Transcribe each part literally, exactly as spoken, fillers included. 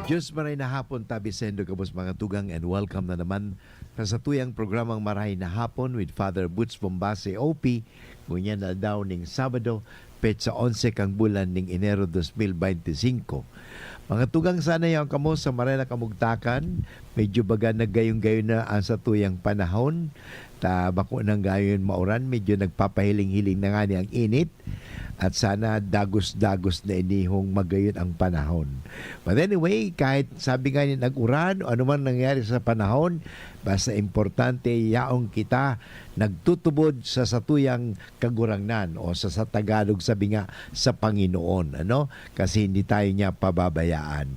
Diyos maray na hapon, tabi sendo gabos mga tugang, and welcome na naman sa satuyang programang Maray na Hapon with Father Butch Bombase, O P, ngunyan na aldaw ning Sabado, petsa onse kang bulan ning Enero dos mil bente singko. Mga tugang, sana yaon kamo sa maray na kamugtakan. Medyo baga naggayon-gayon na ang satuyang panahon. Ta bako nang gayon mauran, medyo nagpapahiling-hiling na ngani ang init. At sana dagos-dagos na inihong magayon ang panahon. But anyway, kahit sabi nga ni nag-uran o anumang nangyari sa panahon, basta importante yaon kita nagtutubod sa satuyang Kagurangnan o sa, sa Tagalog sabi nga, sa Panginoon, ano? Kasi hindi tayo niya pababayaan.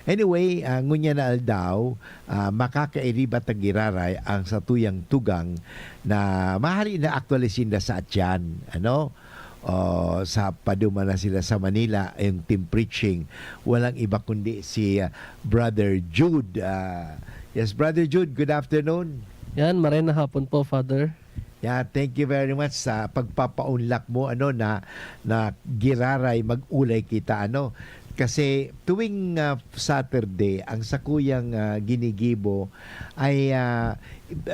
Anyway, ah, ngunyan na aldaw, ah, makakairiba ta giraray ang satuyang tugang na mahari na aktualisin na sa atyan, ano? O, sa paduma na sila sa Manila, yung team preaching, walang iba kundi si, ah, Brother Jude. Ah, yes, Brother Jude, good afternoon. Yan, maray na hapon po, Father. Yeah, thank you very much sa pagpapaunlak mo, ano, na, na giraray mag-ulay kita, ano. Kasi tuwing, ah, Saturday, ang sakuyang, ah, ginigibo ay, ah,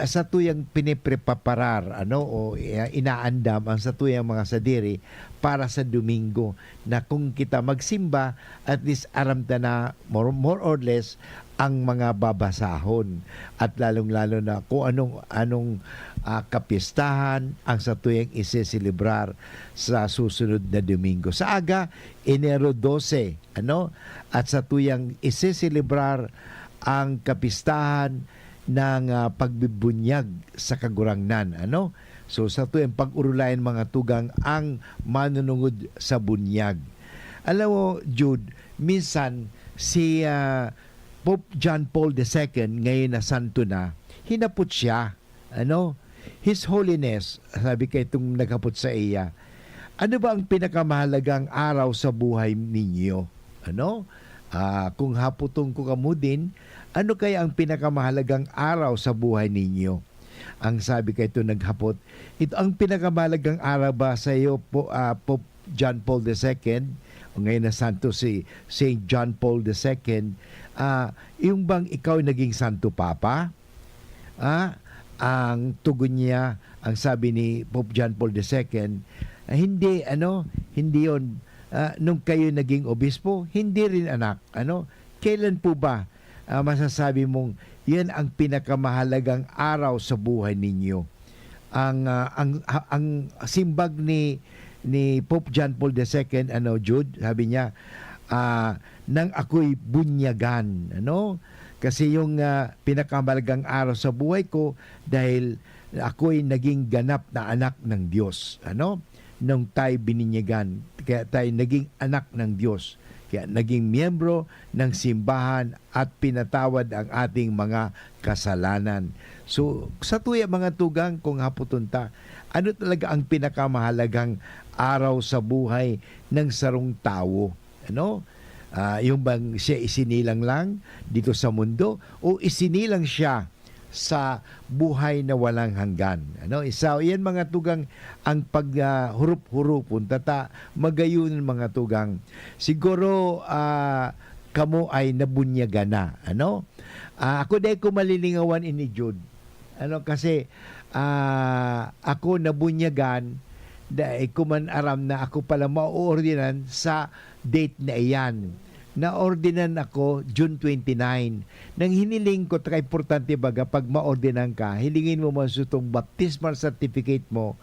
satuyang piniprepaparar, ano, o, ah, inaandam ang satuyang mga sadiri para sa Domingo, na kung kita magsimba, at least aram ta na more, more or less ang mga babasahon, at lalong-lalo na kung anong, anong, ah, kapistahan ang satuyang iseselebrar sa susunod na Domingo. Sa aga, Enero dose, ano? At satuyang iseselebrar ang kapistahan ng, ah, pagbibunyag sa Kagurangnan, ano? So, satuyang pag-orolayan, mga tugang, ang manunungod sa bunyag. Alam mo, Jude, minsan si, ah, Pope John Paul the Second, ngayon na santo na, hinapot siya, ano, "His Holiness," sabi kaitong naghapot saiya, "ano ba ang pinakamahalagang araw sa buhay ninyo?" Ano? Ah, kung hapoton ko kamo din, "Ano kaya ang pinakamahalagang araw sa buhay ninyo?" Ang sabi kaito naghapot, "Ito ang pinakamahalagang araw ba saiyo, Po-, ah, Pope John Paul the Second, o ngayon na santo si Saint John Paul the Second, ah, yung bang ikaw naging Santo Papa?" Ah, ang tugon niya, ang sabi ni Pope John Paul the Second, ah, "Hindi, ano, hindi yon. Ah, nung kayo naging obispo, hindi rin, anak, ano, kailan po ba, ah, masasabi mong yan ang pinakamahalagang araw sa buhay ninyo?" Ang, ah, ang, ha-, ang simbag ni, ni Pope John Paul the Second, ano, Jude, sabi niya, ah, "Nang ako'y bunyagan," ano? Kasi yung, ah, pinakamahalagang araw sa buhay ko dahil ako'y naging ganap na anak ng Diyos, ano? Nung tayo bininyagan, kaya tayo naging anak ng Diyos, kaya naging miyembro ng simbahan at pinatawad ang ating mga kasalanan. So, satuya, mga tugang, kung hapoton ta, ano talaga ang pinakamahalagang araw sa buhay ng sarong tawo? Ano? Ah, yung bang siya isinilang lang dito sa mundo o isinilang siya sa buhay na walang hanggan? Ano? Isa, yan, mga tugang, ang pag, ah, hurup-hurupon, tata, magayunan, mga tugang. Siguro, ah, kamo ay nabunyagan na, ano? Ah, ako, dai ko malilingawan ini, Jude. Ano, kasi, ah, ako nabunyagan, dai ko man aram na ako pala maoordinan sa date na iyan. Naordinan ako June twenty-nine. Nang hiniling ko, taka importante baga, pag maordinan ka, hilingin mo man sutong baptismal certificate mo.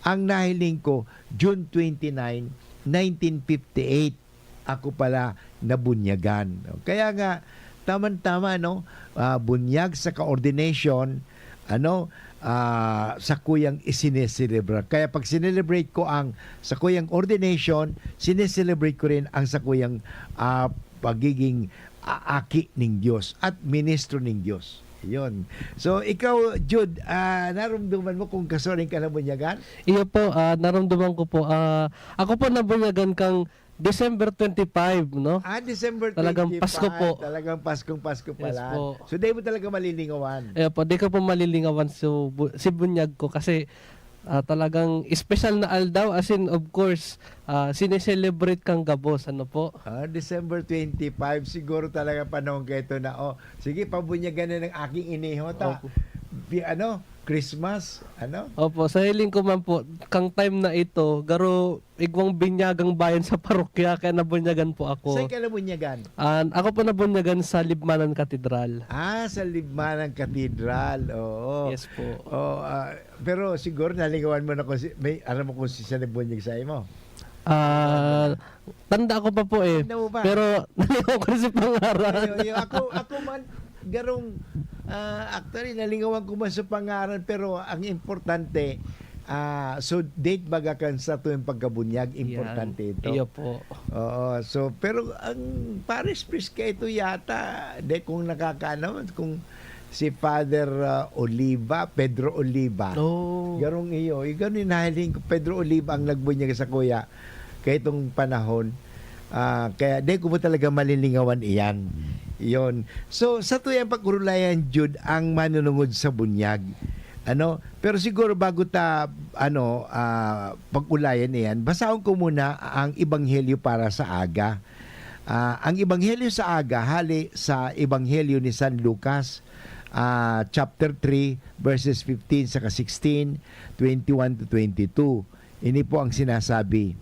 Ang nahiling ko, June twenty-nine, nineteen fifty-eight, ako pala nabunyagan. Kaya nga, tamang-tama, no? Ah, bunyag saka ordination, ano, ah, sakuyang isineselebrar. Kaya pag sinelebrate ko ang sakuyang ordination, sineselebrate ko rin ang sakuyang, ah, pagiging a-, aki ning Diyos at ministro ning Diyos. Yun. So, ikaw, Jude, ah, narumduman mo kung kasuaring ka nabunyagan? Iyo po, ah, narumduman ko po. Ah, ako po nabunyagan kang December twenty-five, no? Ah, December Talagang Pasko twenty-five. po. Talagang Paskong Pasko Yes pala. po. So, di mo talaga malilingawan? Iyo po, di ko po malilingawan. So, bu-, si bunyag ko kasi Ah, talagang espesyal na aldaw, as in, of course, ah, sine-celebrate kan gabos, ano po? Ah, December twenty-five, siguro talaga panahon kaito na, oh, sige, pabunyagan na ng aking iniho ta. Opo. Bi- ano, Christmas, ano? Opo, sa hiling ko man po, kang time na ito, garo igwang binyagang bayan sa parokya, kaya nabunyagan po ako. Saan ka nabunyagan? Ah, ako po nabunyagan sa Libmanan Katedral. Ah, sa Libmanan Katedral, oo. Yes po. Oh, ah, pero siguro nalingawan mo na kung si, may alam mo kung si saan nagbunyag sa imo. Ah, tanda ko pa po eh. Tanda mo pa? Pero nalimutan ko na si pangaran. Ayo, ayo. Ako, ako man, garong, ah, actually, nalingawan ko man sa pangaran, pero ang importante, ah, so date baga kan sa tuwing pagkabunyag, importante ito. Iyo po. Oo, so, pero ang parish priest ka ito yata, de kung nakakaano, kung si Father ah, Oliva, Pedro Oliva. Oh. Garong iyo, ikaw ni nahiling ko, Pedro Oliva ang nagbunyag sa kuya kaitong panahon. Ah, kaya di ko mo talaga malilingawan iyan. Yon. So, sa tuyang pag-urulayan, Jude, ang manunungod sa bunyag. Ano? Pero siguro bago ta ano ah, pag-ulayan iyan, basahon ko muna ang Ebanghelyo para sa aga. Ah, ang Ebanghelyo sa aga hali sa Ebanghelyo ni San Lucas, ah, chapter three, verses fifteen saka sixteen, twenty-one to twenty-two. Ini po ang sinasabi,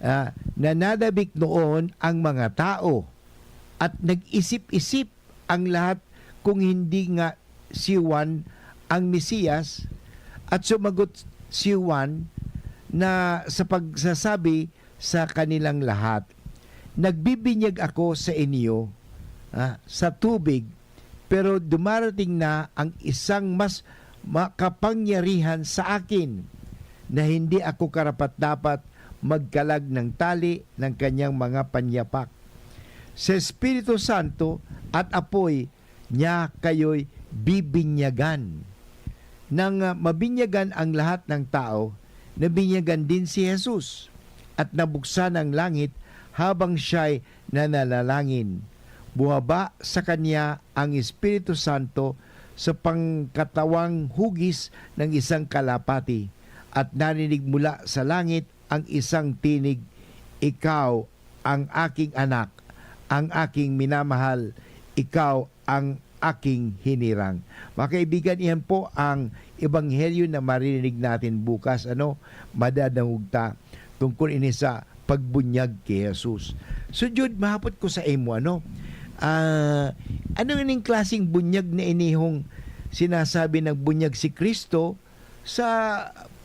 ah, na nadabik noon ang mga tao at nag-isip-isip ang lahat kung hindi nga si Juan ang Mesiyas, at sumagot si Juan na sa pagsasabi sa kanilang lahat, "Nagbibinyag ako sa inyo, ah, sa tubig, pero dumarating na ang isang mas makapangyarihan sa akin, na hindi ako karapat-dapat magkalag ng tali ng kanyang mga panyapak. Sa Espiritu Santo at apoy niya kayo'y bibinyagan." Nang ah, mabinyagan ang lahat ng tao, nabinyagan din si Jesus, at nabuksan ang langit habang siya'y nananalangin. Buhaba sa kanya ang Espiritu Santo sa pangkatawang hugis ng isang kalapati, at narinig mula sa langit ang isang tinig, "Ikaw ang aking anak, ang aking minamahal, ikaw ang aking hinirang." Mga kaibigan, iyan po ang ebanghelyo na maririnig natin bukas, ano, madadangog ta tungkol ini sa pagbunyag ki Jesus. So, Jude, mahapot ko sa imo, ano, ah, ano ining klaseng bunyag na inihong sinasabi nagbunyag si Cristo sa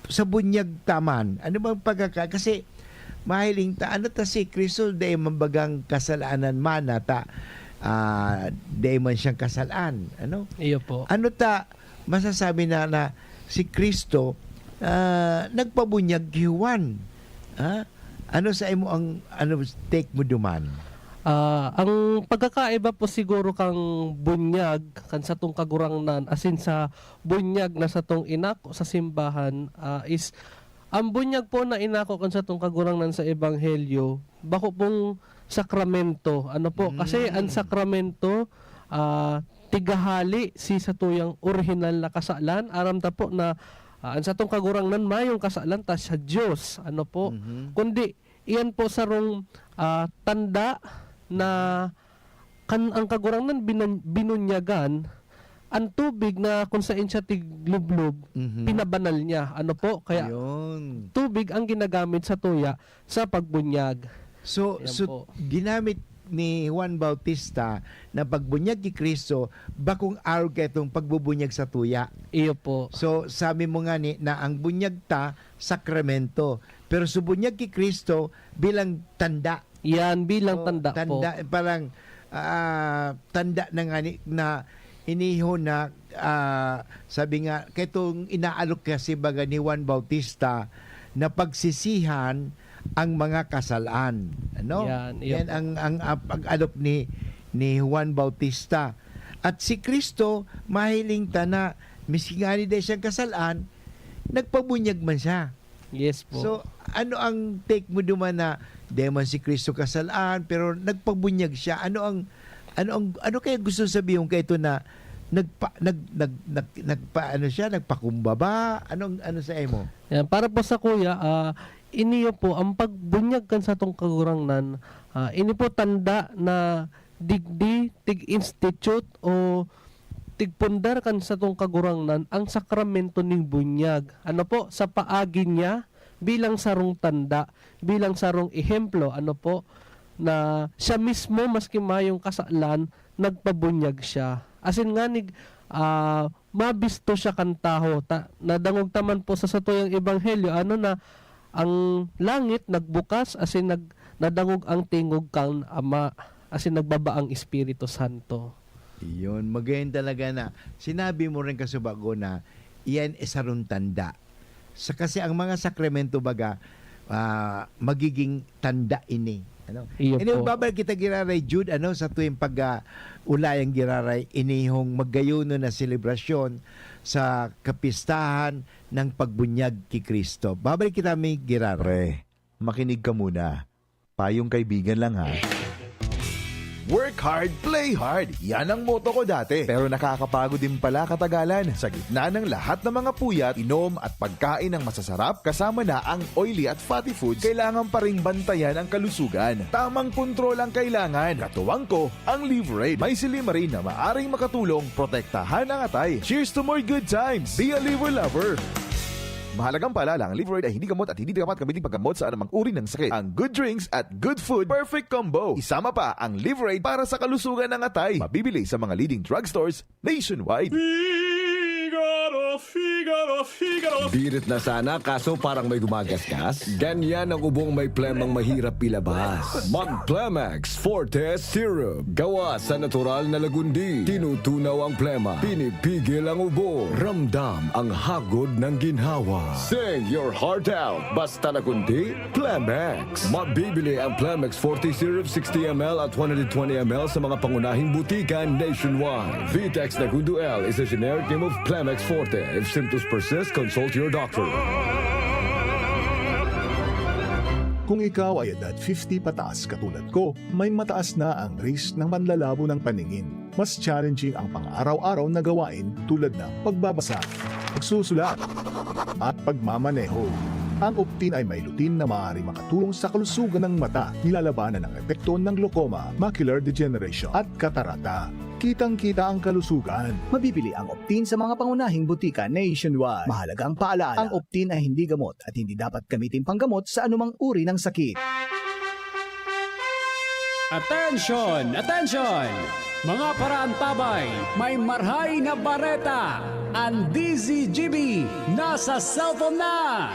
sa bunyag ta man? Ano bang pagkaka-, kasi mahiling ta, ano ta si Cristo, dai man bagang kasalanan man na ta, ah, dai man siyang kasalaan, ano? Iyo po. Ano ta masasabi na, na si Cristo, ah, nagpabunyag ki Juan? Ha? Ano sa imo ang, ano take mo duman? Ah, ang pagkakaiba po siguro kang bunyag kan satong Kagurangnan asin sa bunyag na satong inako sa simbahan, ah, is ang bunyag po na inako kan satong Kagurangnan sa ebanghelyo, bako pong sakramento. Ano po? Kasi ang Mm. sakramento, ah, tigahali si satuyang orihinal na kasalan. Aram ta po na, ah, ang satong Kagurangnan mayong kasalan ta sa Dios. Ano po? Mhm. Kundi iyan po sarong, ah, tanda na kan ang Kagurangnan binan-, binunyagan, ang tubig na kung sain siya tiglublob, Mhm. pinabanal niya. Ano po? Kaya Yun. tubig ang ginagamit sa tuya sa pagbunyag. So, Ayan so po. ginamit ni Juan Bautista na pagbunyag ki Cristo, bakong arog kaitong pagbubunyag sa tuya. Iyo po. So, sabi mo nga ni, na ang bunyag ta, sakramento. Pero so bunyag ki Cristo bilang tanda. Yan, bilang Oh, tanda, po. Parang ah, tanda na nga ni, na iniho na, ah, sabi nga, kaitong inaalok kasi baga ni Juan Bautista na pagsisihan ang mga kasalaan. Ano? Yan, iyo po. Ang, ang ah, pag-alok ni, ni Juan Bautista. At si Cristo, mahiling ta na, miski nga ni dai siyang kasalaan, nagpabunyag man siya. Yes po. So, ano ang take mo duman na di man si Cristo kasalaan, pero nagpabunyag siya? Ano ang, ano ang, ano kaya gusto sabihin kaito na Nagpa nag nag nag nagpa-ano siya, nagpakumbaba? Anong ano sa imo? Yan, para po sa kuya, ah, iniyo po, ang pagbunyag kan satong Kagurangnan, ah, ini po tanda na digdi tig-institute o tigpundar kan satong Kagurangnan ang sakramento ning bunyag. Ano po, sa paagi niya bilang sarong tanda, bilang sarong ehemplo, ano po, na siya mismo, maski mayong kasalan, nagpabunyag siya. Asin nganing, ah, mabisto siya kan tawo. Ta, nadangog ta man po sa satuyang ebanghelyo, ano, na ang langit nagbukas, asin nag, nadangog ang tingog kan Ama, asin nagbaba ang Espiritu Santo. Iyon, magayon talaga na sinabi mo rin kasubago na iyan ay sarong tanda. Sa, kasi ang mga sakramento baga, ah, magiging tanda ini. Ano? Iyo Anyway, po. babalik kita giraray, Jude, ano, sa tuwing pag ah, ulayang giraray, inihong magayuno na selebrasyon sa kapistahan ng pagbunyag ki Kristo. Babalik kita may giraray. Pre, makinig ka muna. Payong kaibigan lang, ha. Work hard, play hard. Yan ang motto ko dati. Pero nakakapagod din pala katagalan. Sa gitna ng lahat ng mga puyat, inom at pagkain ng masasarap, kasama na ang oily at fatty foods, kailangan pa ring bantayan ang kalusugan. Tamang kontrol ang kailangan. Katuwang ko, ang Liverade. May silymarin na maaring makatulong protektahan ang atay. Cheers to more good times! Be a Liver Lover! Mahalagang paalala, ang Liverade ay hindi gamot at hindi dapat gamitin paggamot sa anumang uri ng sakit. Ang good drinks at good food, perfect combo. Isama pa ang Liverade para sa kalusugan ng atay. Mabibili sa mga leading drugstores nationwide. Figaro, Figaro, Figaro. Birit na sana, kaso parang may gumagasgas. Ganyan ang ubong may plemang mahirap ilabas. Mag Plemex Forte Syrup. Gawa sa natural na lagundi. Tinutunaw ang plema. Pinipigil ang ubo. Ramdam ang hagod ng ginhawa. Sing your heart out. Basta lagundi, Plemex. Mabibili ang Plemex Forte Syrup sixty M L at one hundred twenty M L sa mga pangunahing butika nationwide. Vitex Nagundo L is a generic name of Plemex Forte. If symptoms persist, consult your doctor. Kung ikaw ay edad fifty pataas katulad ko, may mataas na ang risk ng panlalabo ng paningin. Mas challenging ang pang-araw-araw na gawain tulad ng pagbabasa, pagsusulat, at pagmamaneho. Ang Optin ay may lutein na maaaring makatulong sa kalusugan ng mata, nilalabanan ang epekto ng glaucoma, macular degeneration, at katarata. Kitang-kita ang kalusugan. Mabibili ang Optin sa mga pangunahing butika nationwide. Mahalagang paalala, ang Optin ay hindi gamot at hindi dapat gamitin panggamot sa anumang uri ng sakit. Attention! Attention! Mga paraantabay, may marhay na bareta! Ang D Z G B nasa cellphone na!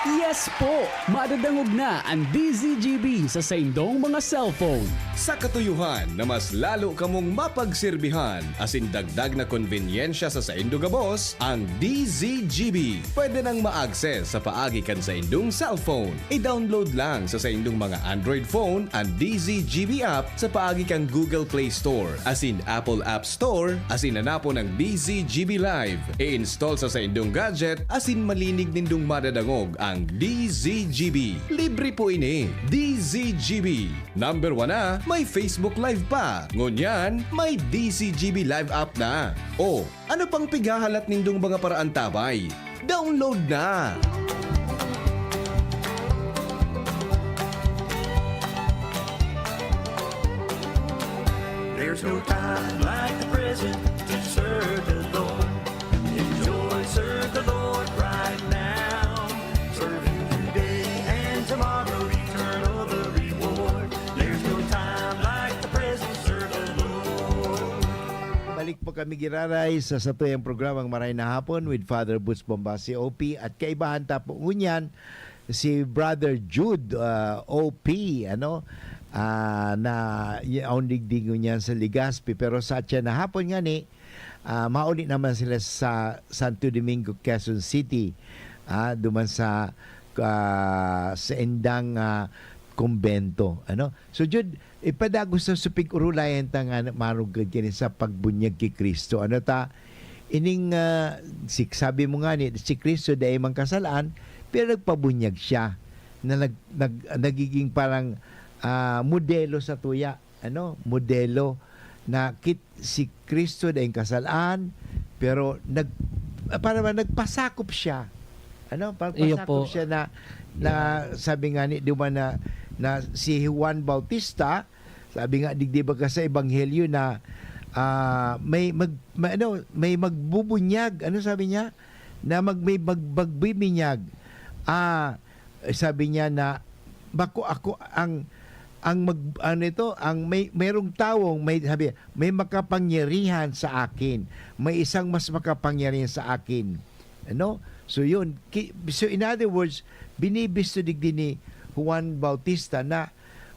Yes po! Madadangog na ang D Z G B sa saindong mga cellphone. Sa katuyuhan na mas lalo kamong mapagserbihan asin dagdag na konbenyensya sa saindo gabos, ang D Z G B pwede nang ma-access sa paagi kan saindong cellphone. I-download lang sa saindong mga Android phone an D Z G B app sa paagi kan Google Play Store asin Apple App Store asin hanapon ang D Z G B Live. I-install sa saindong gadget asin malinig nindong madadangog ang D Z G B. Libre po ini. D Z G B. Number one na, may Facebook Live pa. Ngunyan, may D Z G B Live app na. O, ano pang pighahalat nindong mga paraantabay? Download na! There's no time like the present to serve the Lord. Enjoy, serve the Lord right now. Serve Him today and tomorrow, eternal the reward. There's no time like the present, serve the Lord. Balik po kami giraray sa satuyang programang Maray na Hapon with Father Boots Bombasi, O P, at kaibahan ta po ngunyan, si Brother Jude, ah, O P, ano, ah, na y- ang digdi ngunyan sa Legazpi. Pero sa atyan na hapon nga ni, ah, mauli naman sila sa Santo Domingo, Quezon City, ah, duman sa, ah, sa indang, ah, kumbento, ano. So, Jude, ipadagos sa supig urulayan ta nga marugad kini sa pagbunyag ki Cristo. Ano ta, ining, ah, si, sabi mo nga ni, si Cristo dai man kasalaan, pero nagpabunyag siya na nag, nag, nagiging parang, ah, modelo sa tuya, ano, modelo na kit-, si Cristo daing kasalaan, pero nag-, ah, para ba, nagpasakop siya. Ano? Iyo Pagpasakop po. siya na, na Yeah. sabi nga ni, di ba na, na si Juan Bautista, sabi nga, digdi ba ka sa Ebanghelyo na, ah, may mag-, may ano, may magbubunyag. Ano sabi niya? Na mag-, may mag-, magbibinyag. Ah, sabi niya na, "Bako ako ang, ang mag-, ano ito, ang may, merong tawong may, sabi, may makapangyarihan sa akin. May isang mas makapangyarihan sa akin." Ano? So yun. Ki-, so in other words, binibisto digdi ni Juan Bautista na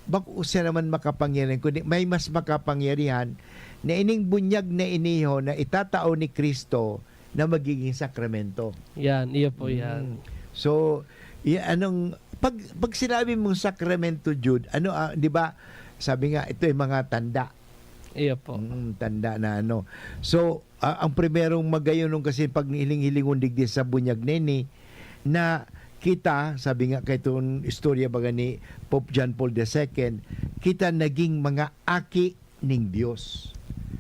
bako siya naman makapangyarihan, kundi may mas makapangyarihan na ining bunyag na iniho na itatao ni Cristo na magiging sakramento. Yan, iyo po yan. Mm. So, i-, anong, pag, pag sinabi mong sakramento, Jude, ano, ah, di ba, sabi nga, ito ay mga tanda. Iyo po. Mm, tanda na ano. So, ah, ang primerong magayon nun kasi pag hiling-hilingon digdi sa bunyag nini, na kita, sabi nga kay itong istorya baga ni Pope John Paul the Second, kita naging mga aki ning Dios.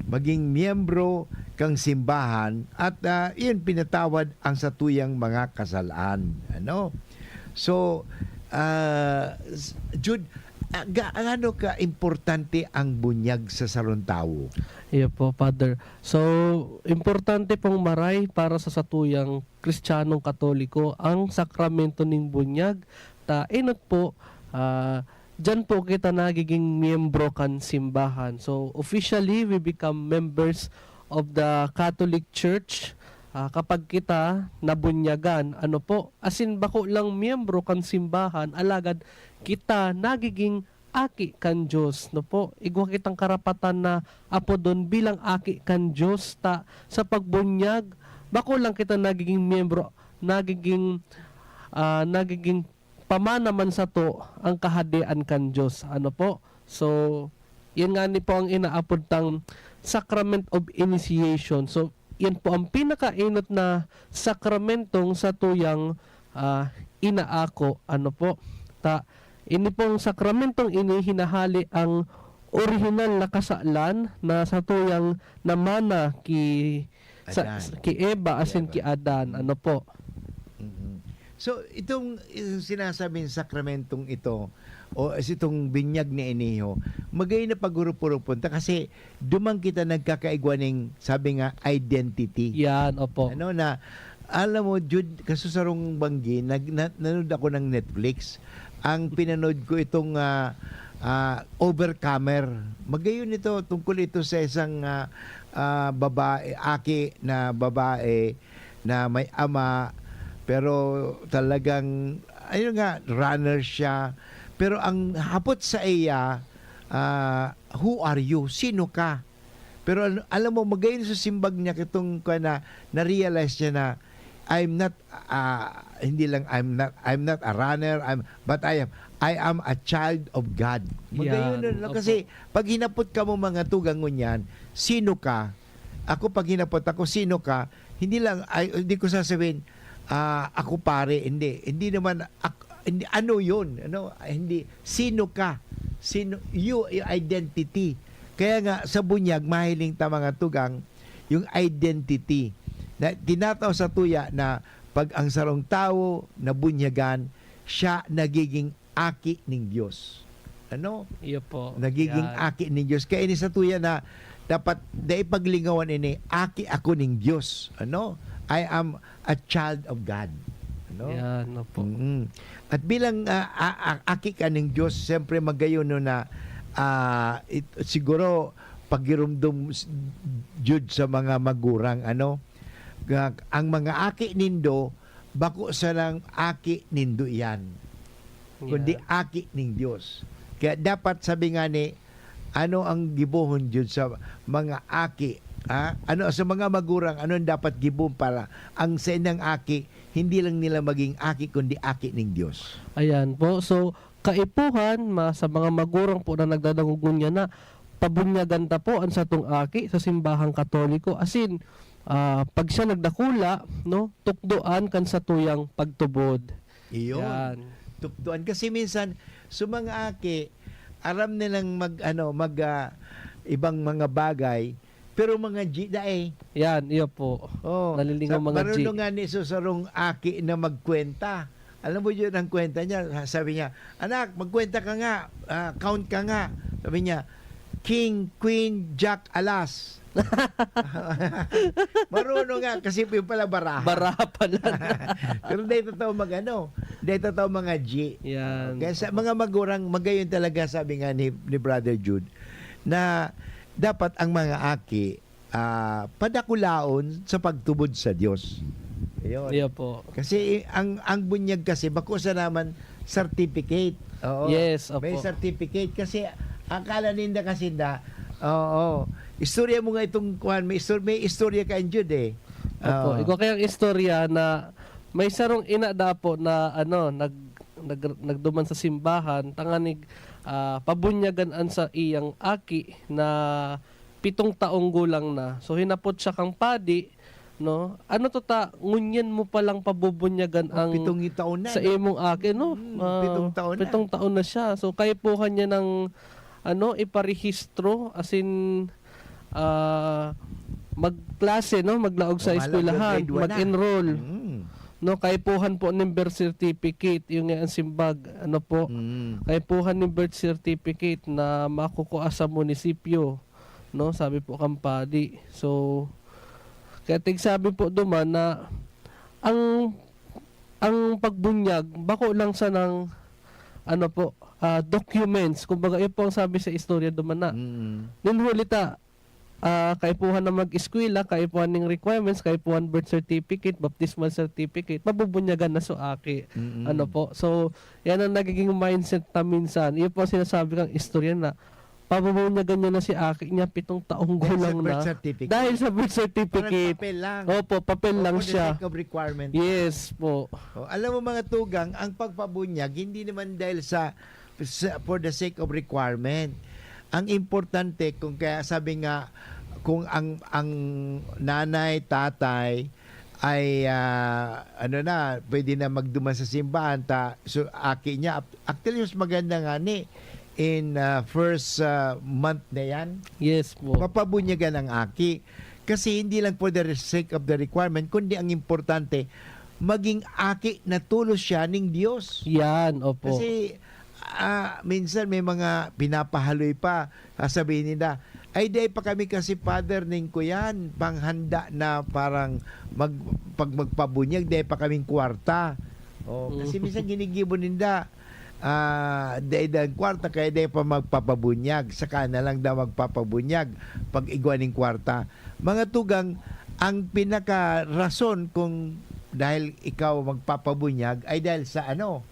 Maging miyembro kang simbahan at, ah, iyon pinatawad ang satuyang mga kasalaan. Ano? So, ah, s-, Jude, ah, ga-, gaano ka importante ang bunyag sa sarong tawo? Iyo po, Father. So, importante pong maray para sa satuyang Kristiyanong Katoliko ang sakramento ning bunyag. Ta enot po, ah, diyan po kita nagiging miyembro kan simbahan. So, officially, we become members of the Catholic Church, ah, kapag kita nabunyagan. Ano po? Asin bako lang miyembro kan simbahan, alagad kita nagiging aki kan Dios, no po? Igwa kitang karapatan na apodon bilang aki kan Dios, ta sa pagbunyag, bako lang kita nagiging miyembro, nagiging, ah, nagiging pamana man sato ang Kahadean kan Dios. Ano po? So, yan ngani po ang inaapod tang Sacrament of Initiation. So, yan po ang pinakaenot na sakramentong satuyang, ah, inaako. Ano po? Ta, ini pong sakramentong ini hinahali ang orihinal na kasalan na satuyang namana ki, sa, Adan. ki Eva Ki asin Eva. ki Adan. Mm. Ano po? Mm. So, itong, itong sinasabing sakramentong ito, o itong binyag ni Iniho, magayon na pag-urup-urupon ta kasi duman kita nagkakaigwa ning, sabi nga, identity. Yan, opo. Ano na, alam mo, Jude, kasusarong banggi, nag-, na-, nanood ako ng Netflix. Ang pinanood ko itong, ah, ah, Overcomer. Magayon ito, tungkol ito sa isang, ah, ah, babae, aki na babae na may ama, pero talagang, ayun nga, runner siya. Pero ang hapot sa iya, ah, "Who are you? Sino ka?" Pero al-, alam mo, magayon sa simbag niya, kitong ka na, na-realize niya na, "I'm not, ah, hindi lang, I'm not, I'm not a runner, I'm, but I am, I am a child of God." Magayon Yan, nun, no? opo. Kasi pag hinapot ka mo mga tugang ngunyan, "Sino ka?" Ako, pag hinapot ako, "Sino ka?" Hindi lang, ay, hindi ko sasabihin, "Ah, ako pare," hindi. Hindi naman, ak-, hindi, ano yun? Ano? Hindi, sino ka? Sino, you, your identity. Kaya nga, sa bunyag, mahiling ta mga tugang, yung identity. Na tinatao sa tuya na pag ang sarong tawo nabunyagan, siya nagiging aki ning Dios. Ano? Iyo po. Nagiging Yan. aki ning Dios. Kaya ini sa tuya na dapat dai paglingawan ini, aki ako ning Dios. Ano? I am a child of God. Ano? Yan, opo. Mm. At bilang, ah, a-, a-, aki ka ning Dios, siyempre magayon no na, ah, it-, siguro pagirumdom s-, jud sa mga magurang, ano? Ga-, ang mga aki nindo, bako sanang aki nindo iyan, kundi Yan. aki ning Dios. Kaya dapat, sabi nga ni, ano ang gibohon jud sa mga aki, ha? Ano, sa mga magurang, ano ang dapat gibohon para ang saindang aki, hindi lang nila maging aki, kundi aki ning Dios? Ayan po. So, kaipuhan, ma-, sa mga magurang po na nagdadangog ngunyan na pabunyagan ta po an satong aki sa simbahang Katoliko. Asin, ah, pag siya nagdakula, no, tukdoan kan satuyang pagtubod. Iyon. Yan. Tukdoan. Kasi minsan, sa mga aki, aram nilang mag, ano, mag, ah, ibang mga bagay, pero mga G dai. Yan, iyo po. Oh, Nalilingaw sa, mga G. Marunong nga ni sa sarong aki na magkwenta. Alam mo yun ang kwenta niya? Sabi niya, "Anak, magkwenta ka nga. Ah, count ka nga." Sabi niya, "King, queen, jack, alas." Marunong nga, kasi yung pala baraha. Baraha pala. Pero dahil totoo mag-ano, dahil totoo mga G. Yan. Kaya sa mga magurang, magayon talaga, sabi nga ni, ni Brother Jude, na dapat ang mga aki, ah, padakulaon sa pagtubod sa Dios. Ayun. Iyo po. Kasi ang, ang bunyag kasi, bako sa naman certificate. Oo. Yes, May opo. certificate. Kasi akala ninda kasi na, oo. Istorya mo nga itong kuwan, may istor-, may istorya ka, Jude, eh. Opo. Oo. Igwa kayang istorya na may sarong ina dapo na, ano, nag-, nag-, nagduman sa simbahan, tanganig, ah, pabunyagan an sa iyang aki na pitong taong gulang na. So, hinapot siya kang padi, no? "Ano to ta, ngunyan mo palang pabubunyagan Oh, ang pitong taon na, sa no? imong aki, no? Mm, Ah, pitong taon na. pitong taon na siya." So, kaipuhan niya ng, ano, iparehistro, as in, ah, magklase, no? Maglaog sa Lumalaglag eskwelahan, grade one na. mag-enroll. Mm. No, kaipuhan po nin birth certificate, yung nga ang simbag, ano po, Mm. kaipuhan nin birth certificate na makukua sa munisipyo, no, sabi po kan padi. So, kaya tigsabi po duman na ang, ang pagbunyag, bako lang sanang, ano po, ah, documents. Kumbaga, yun po ang sabi sa istorya duman na. Mm. Nin huli ta, ah, kaipuhan na mag-eskwela, kaipuhan ning requirements, kaipuhan birth certificate, baptismal certificate, mabubunyagan na so aki. Mm. Ano po? So, yan ang nagiging mindset ta minsan. Yun po ang sinasabi kang istorya na pabubunyagan niya na si aki niya, pitong taong Dahil sa gulang birth na. certificate. Dahil sa birth Parang certificate. papel lang. Opo, papel O, lang for the siya. sake of requirement. Yes po. O, alam mo, mga tugang, ang pagpabunyag, hindi naman dahil sa, sa, for the sake of requirement. Ang importante, kung kaya sabi nga, kung ang, ang nanay, tatay, ay, ah, ano na, pwede na magduman sa simbahan, ta, so, aki niya, ap-, actually, mas maganda nga ni, in, ah, first, ah, month na yan, Yes po. papabunyagan ang aki. Kasi hindi lang for the sake of the requirement, kundi ang importante, maging aki na tolos siya ning Dios. Yan, opo. Kasi, ah, minsan may mga pinapahaloy pa, sasabihin nila, "Ay, dai pa kami kasi, Father, ning kuyan, panghanda na parang mag-, pag magpabunyag, dai pa kaming kwarta." Oh, kasi Mm. minsan ginigibo ninda, ah, dai daw kwarta, kaya dai pa magpapabunyag, saka na lang daw magpapabunyag pag igwa ning kwarta. Mga tugang, ang pinakarason kung dahil ikaw magpapabunyag ay dahil sa ano,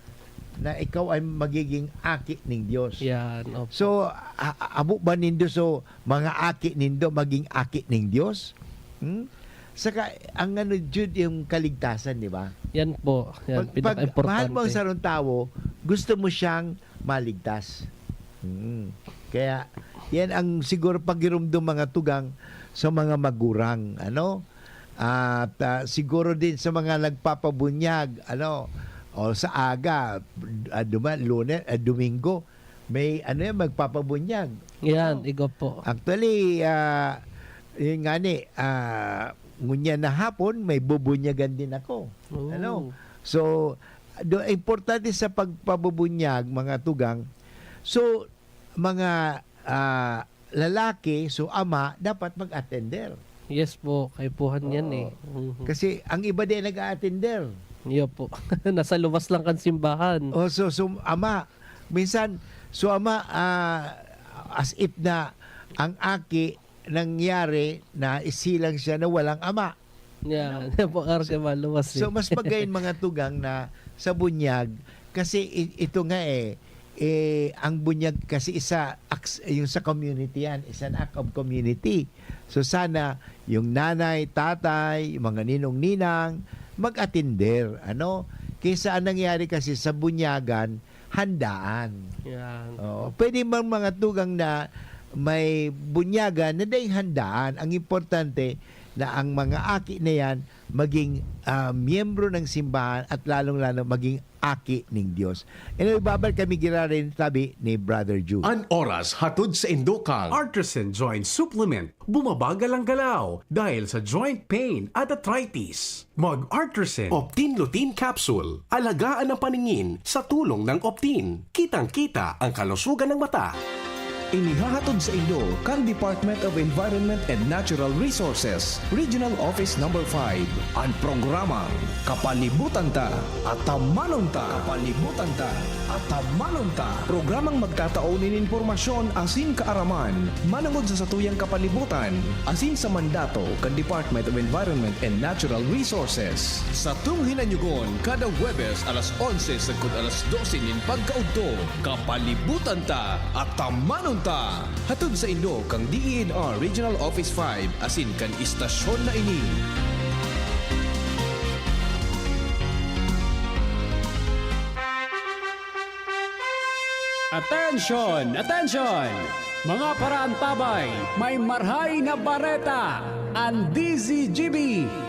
na ikaw ay magiging aki ning Dios. Yan, opo. So, a-, a-, abo ba nindo, so, mga aki nindo, maging aki ning Dios? Hmm? Saka, ang ano, Jude, yung kaligtasan, di ba? Yan po. Yan, Pag, pag pinaka-importante. mahal mo ang sarong tawo, gusto mo siyang maligtas. Hmm. Kaya, yan ang siguro pagirumdom, mga tugang, sa mga magurang, ano? At, ah, siguro din sa mga nagpapabunyag, ano? O sa aga, ah, duma-, Lunes, ah, Domingo, may, ano yan, magpapabunyag. Yan, Ano? igo po. Actually, ah, yun nga ni, ah, ngunyan na hapon, may bubunyagan din ako. Oo. Ano? So, do, importante sa pagpabubunyag, mga tugang. So, mga, ah, lalaki, so ama, dapat mag-attender. Yes po, kaipuhan yan eh. Oo. Mhm. Kasi ang iba din nag-a-attender. Iyo po. Nasa luwas lang kan simbahan. Oh, so, so ama, minsan, so ama, ah, as if na ang aki nangyari na isilang siya na walang ama. Yan. Ano? Yan po, kasi So, maluwas eh. so, mas magayon, mga tugang, na sa bunyag, kasi i-, ito nga eh, eh, ang bunyag kasi isa, aks-, yung sa community yan, is an act of community. So, sana yung nanay, tatay, yung mga ninong-ninang, mag-atinder, ano? Kaysa ang nangyari kasi sa bunyagan, handaan. Yan. Oo. Pwede mang mga tugang na may bunyagan na dai handaan. Ang importante na ang mga aki na yan maging, ah, miyembro ng simbahan at lalong-lalo maging aki ning Dios. Anyway, babalik kami giraray, tabi ni Brother Jude. An oras hatod sa Indokang Artisan Joint Supplement. Bumabagal ang galaw dahil sa joint pain at arthritis. Mag-Artisan Optin Lutein Capsule. Alagaan ang paningin sa tulong ng Optin. Kitang-kita ang kalusugan ng mata. Inihahatod sa inyo kan Department of Environment and Natural Resources, Regional Office Number five, an programang Kapalibutan Ta, Atamanon Ta. Kapalibutan Ta, Atamanon Ta. Programang magtatao nin impormasyon asin kaaraman manongod sa satuyang kapalibutan asin sa mandato kan Department of Environment and Natural Resources. Satong hinanyugon kada Huwebes alas onse sagkod alas dose nin pagkaudto. Kapalibutan Ta, Atamanon Ta. Hatod sa inyo kan D E N R Regional Office five asin kan istasyon na ini. Attention! Attention! Mga paraantabay, may marhay na bareta! An D Z G B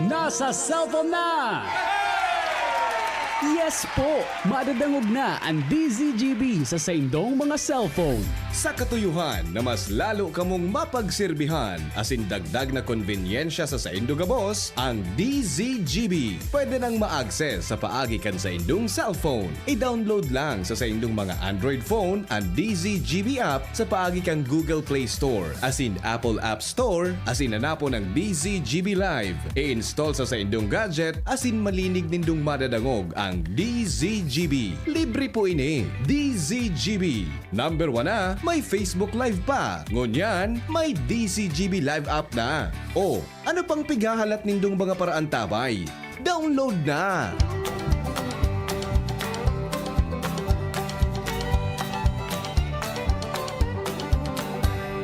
nasa cellphone na! Yes po! Madadangog na an D Z G B sa saindong mga cellphone. Sa katuyohan na mas lalo kamong mapagserbihan asin dagdag na konbenyensya sa saindo gabos, ang D Z G B pwede nang ma-access sa paagi kan saindong cellphone. I-download lang sa saindong mga Android phone an D Z G B app sa paagi kan Google Play Store asin Apple App Store asin hanapon ang D Z G B Live. I-install sa saindong gadget asin malinig nindong madadangog ang D Z G B. Libre po ini. D Z G B. Number one na, may Facebook Live pa. Ngunyan, may D Z G B Live app na. O, ano pang pighahalat nindong mga paraantabay? Download na!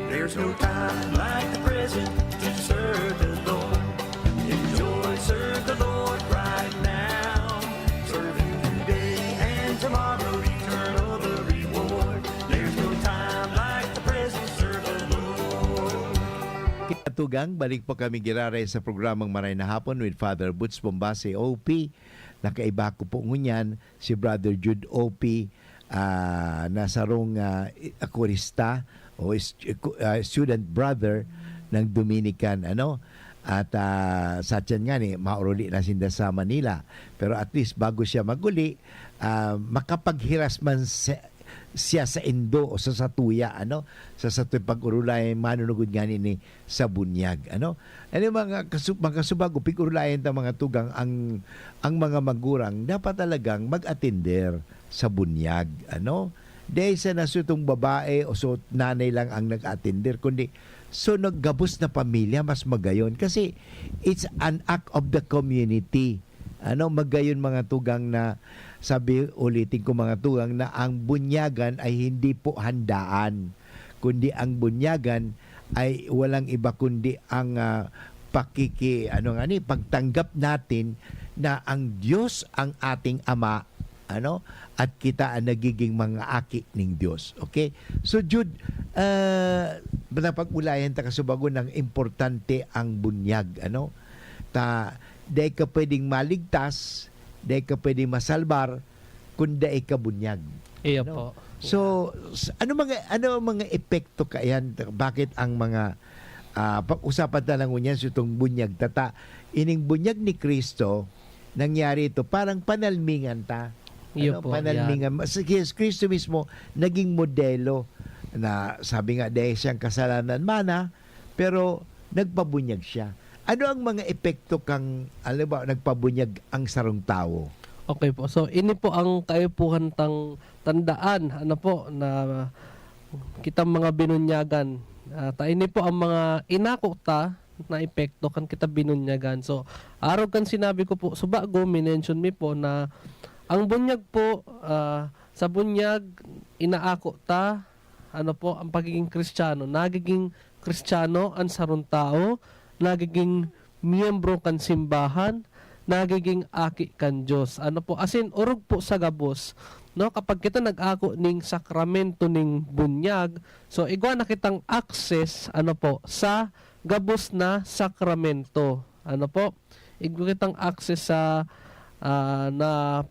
There's no time like the present to serve the Lord. Enjoy, serve the Lord right now. Serve Him today and tomorrow, eternal the reward. There's no time like the present, serve the Lord. Katugang, balik po kami giraray sa programang Maray na Hapon with Father Boots Bombase, O P. Nakaiba ko po ngunyan, si Brother Jude, O P, ah, na sarong, ah, i-, akurista o is-, ku-, ah, student brother ng Dominican, ano? At, ah, sa tiyan nga ni, mauruli na sinda sa Manila. Pero at least, bago siya maguli, ah, makapaghiras man sa, siya saindo o sa satuya, ano? Sa satuya pag-urulay, manunugod nga ni, ni sa bunyag, ano? Ano yung mga kasu-, mga kasubag o pig-urulayan ta mga tugang, ang, ang mga magurang dapat talagang mag-atender sa bunyag, ano? Dahil sa nasutong babae o so nanay lang ang nag-atender, kundi so naggabos na pamilya, mas magayon. Kasi it's an act of the community. Ano, magayon mga tugang na, sabi, ulitin ko mga tugang, na ang bunyagan ay hindi po handaan, kundi ang bunyagan ay walang iba kundi ang, ah, pakiki-, ano nga ni, pagtanggap natin na ang Diyos ang ating Ama, ano, at kita ang nagiging mga aki ning Diyos. Okay? So, Jude, ah, napag-ulayan ta kasubago ng importante ang bunyag, ano? Ta, dai ka pwedeng maligtas, dai ka pwedeng masalbar, kung dai ka bunyag. Iyo Ano? po. So, s-, ano mga, ano ang mga epekto kaiyan? Bakit ang mga, ah, pag-usapan ta lang ngunyan sa itong bunyag tata? Ining bunyag ni Cristo, nangyari ito, parang panalmingan ta. Iyo Ano, po, panalmingan. Mas si Jesus Cristo mismo, naging modelo na sabi nga, dahil siyang kasalanan mana, pero nagpabunyag siya. Ano ang mga epekto kang, alam ba, nagpabunyag ang sarong tawo? Okay po. So, ini po ang kaipuhan tang tandaan, ano po, na kitang mga binunyagan. Ah, ta ini po ang mga inako ta na epekto kan kita binunyagan. So, arog kan sinabi ko po, subago, minention mi po na ang bunyag po, ah, sa bunyag, inaako ta, ano po, ang pagiging Kristiyano. Nagiging Kristiyano an sarong tawo, nagiging miyembro kan simbahan, nagiging aki kan Dios. Ano po, asin orog po sa gabos, no? Kapag kita nag-ako ning sakramento ning bunyag, so igwa na kitang access, ano po, sa gabos na sakramento. Ano po? igwa kitang access sa, ah, na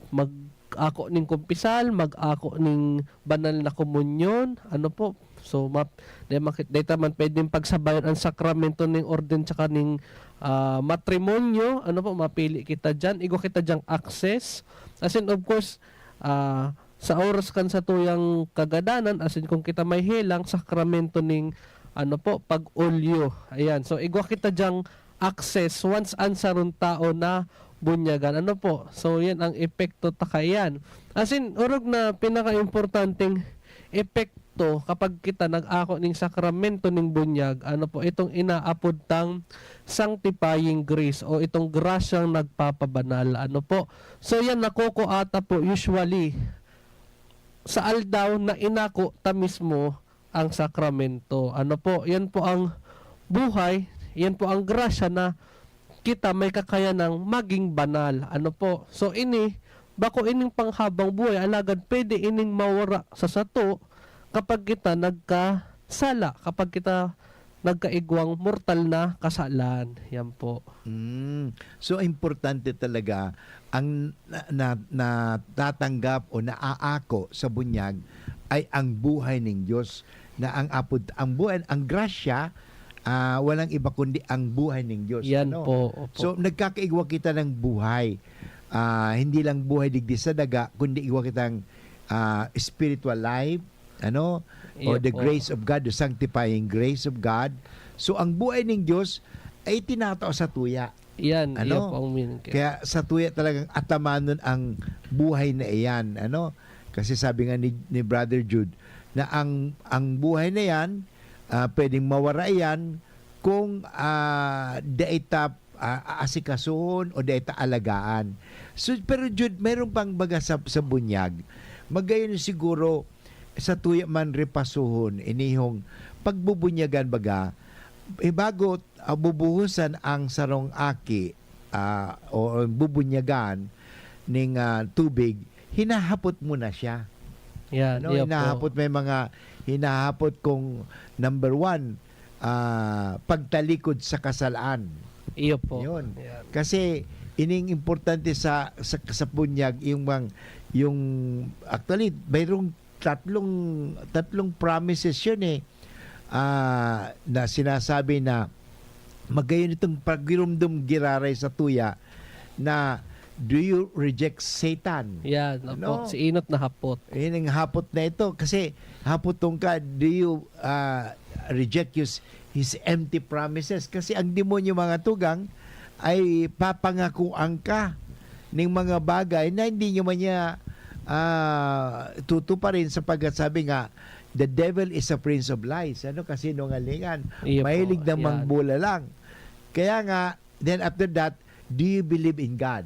mag-ako ning kumpisal, mag-ako ning banal na komunyon, ano po. So, map-, di makit-, di ta man pwedeng pagsabayan ang sakramento ning orden tsaka ning, ah, matrimonyo, ano po, mapili kita diyan, igwa kita diyang access. As in, of course, ah, sa oras kan satuyang kagadanan, as in, kung kita may helang, sakramento ning, ano po, pag-olyo. Ayan. So, igwa kita diyang access once an sarong tao nabunyagan. Ano po? So, yan ang epekto ta kaiyan. As in, orog na pinakaimportanteng epekto kapag kita nag-ako ning sakramento ning bunyag, ano po, itong inaapod tang sanctifying grace o itong grasyang nagpapabanal. Ano po? So, yan, nakukua ta po usually sa aldaw na inako ta mismo ang sakramento. Ano po? Yan po ang buhay, yan po ang grasya na kita may kakayanang maging banal. Ano po? So, ini, bako ining panghabang buhay, alagad pwede ining mawara sa sato kapag kita nagkasala, kapag kita nagkaigwang mortal na kasalan. Yan po. Mm. So, importante talaga ang na, na, natatanggap o naaako sa bunyag ay ang buhay ning Diyos, na ang apod, ang buhay, ang grasya, ah, walang iba kundi ang buhay ning Diyos, Yan ano? po, opo. So, nagkakaigwa kita ng buhay. Ah, hindi lang buhay digdi sa daga, kundi igwa kitang, ah, spiritual life, ano? O Iyo the po. grace of God, the sanctifying grace of God. So, ang buhay ning Diyos ay tinatao sa tuya. Yan, Ano? iyo po ang meaning kaya. Kaya sa tuya talagang atamanon ang buhay na iyan, ano? Kasi sabi nga ni, ni Brother Jude, na ang, ang buhay na yan, ah, pwedeng mawara yan kung, ah, dai ta, ah, aasikasuhon o dai ta alagaan. So, pero Jude, mayroon pang baga sa, sa bunyag. Magayon siguro, sa tuya man repasuhon, inihong pagbubunyagan baga, eh, bago, ah, bubuhusan ang sarong aki, ah, o bubunyagan ning, ah, tubig, hinahapot mo na siya. Yan, Ano, iyo po. hinahapot, may mga hinahapot kung number one, ah, pagtalikod sa kasalaan. Iyo po. Yun. Yan. Kasi ining importante sa, sa, sa bunyag, yung mang-, yung, actually, mayroong tatlong, tatlong promises yun eh. Ah, na sinasabi na magayon itong pagirumdom giraray sa tuya na, "Do you reject Satan?" Yan, Ano? opo. Si Enot na hapot. Yun ang hapot na ito. Kasi hapot tong ka, "Do you, ah, reject his, his empty promises?" Kasi ang demonyo, mga tugang, ay papangakuan ka ning mga bagay na hindi nyo man niya, ah, tutuparin, sapagkat sabi nga, "The devil is a prince of lies." Ano, kasinungalingan. Iyo po, Mahilig na yan. mangbula lang. Kaya nga, then after that, do you believe in God?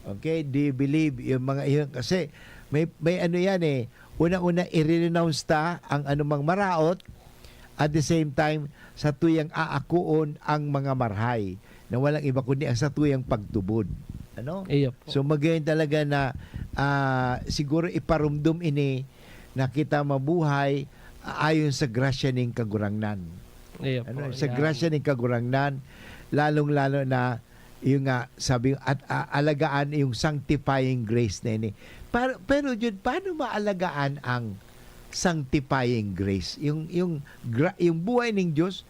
Okay, do you believe yung mga iyon? Kasi may, may ano yan eh, una-una, i-renounce ta ang anumang maraot, at the same time, sa tuyang aakuon ang mga marhay, na walang iba kundi ang sa tuyang pagtubod. Ano? Iyo po. So, magayon talaga na, ah, siguro iparumdom ini na kita mabuhay ayon sa grasya ning Kagurangnan. Iyo Ano, po, sa yan. grasya ning Kagurangnan, lalong-lalo na yung nga, sabi, at, ah, alagaan yung sanctifying grace na ini. Par-, pero, Jude, paano maalagaan ang sanctifying grace? Yung, yung gra-, yung buhay ning Diyos,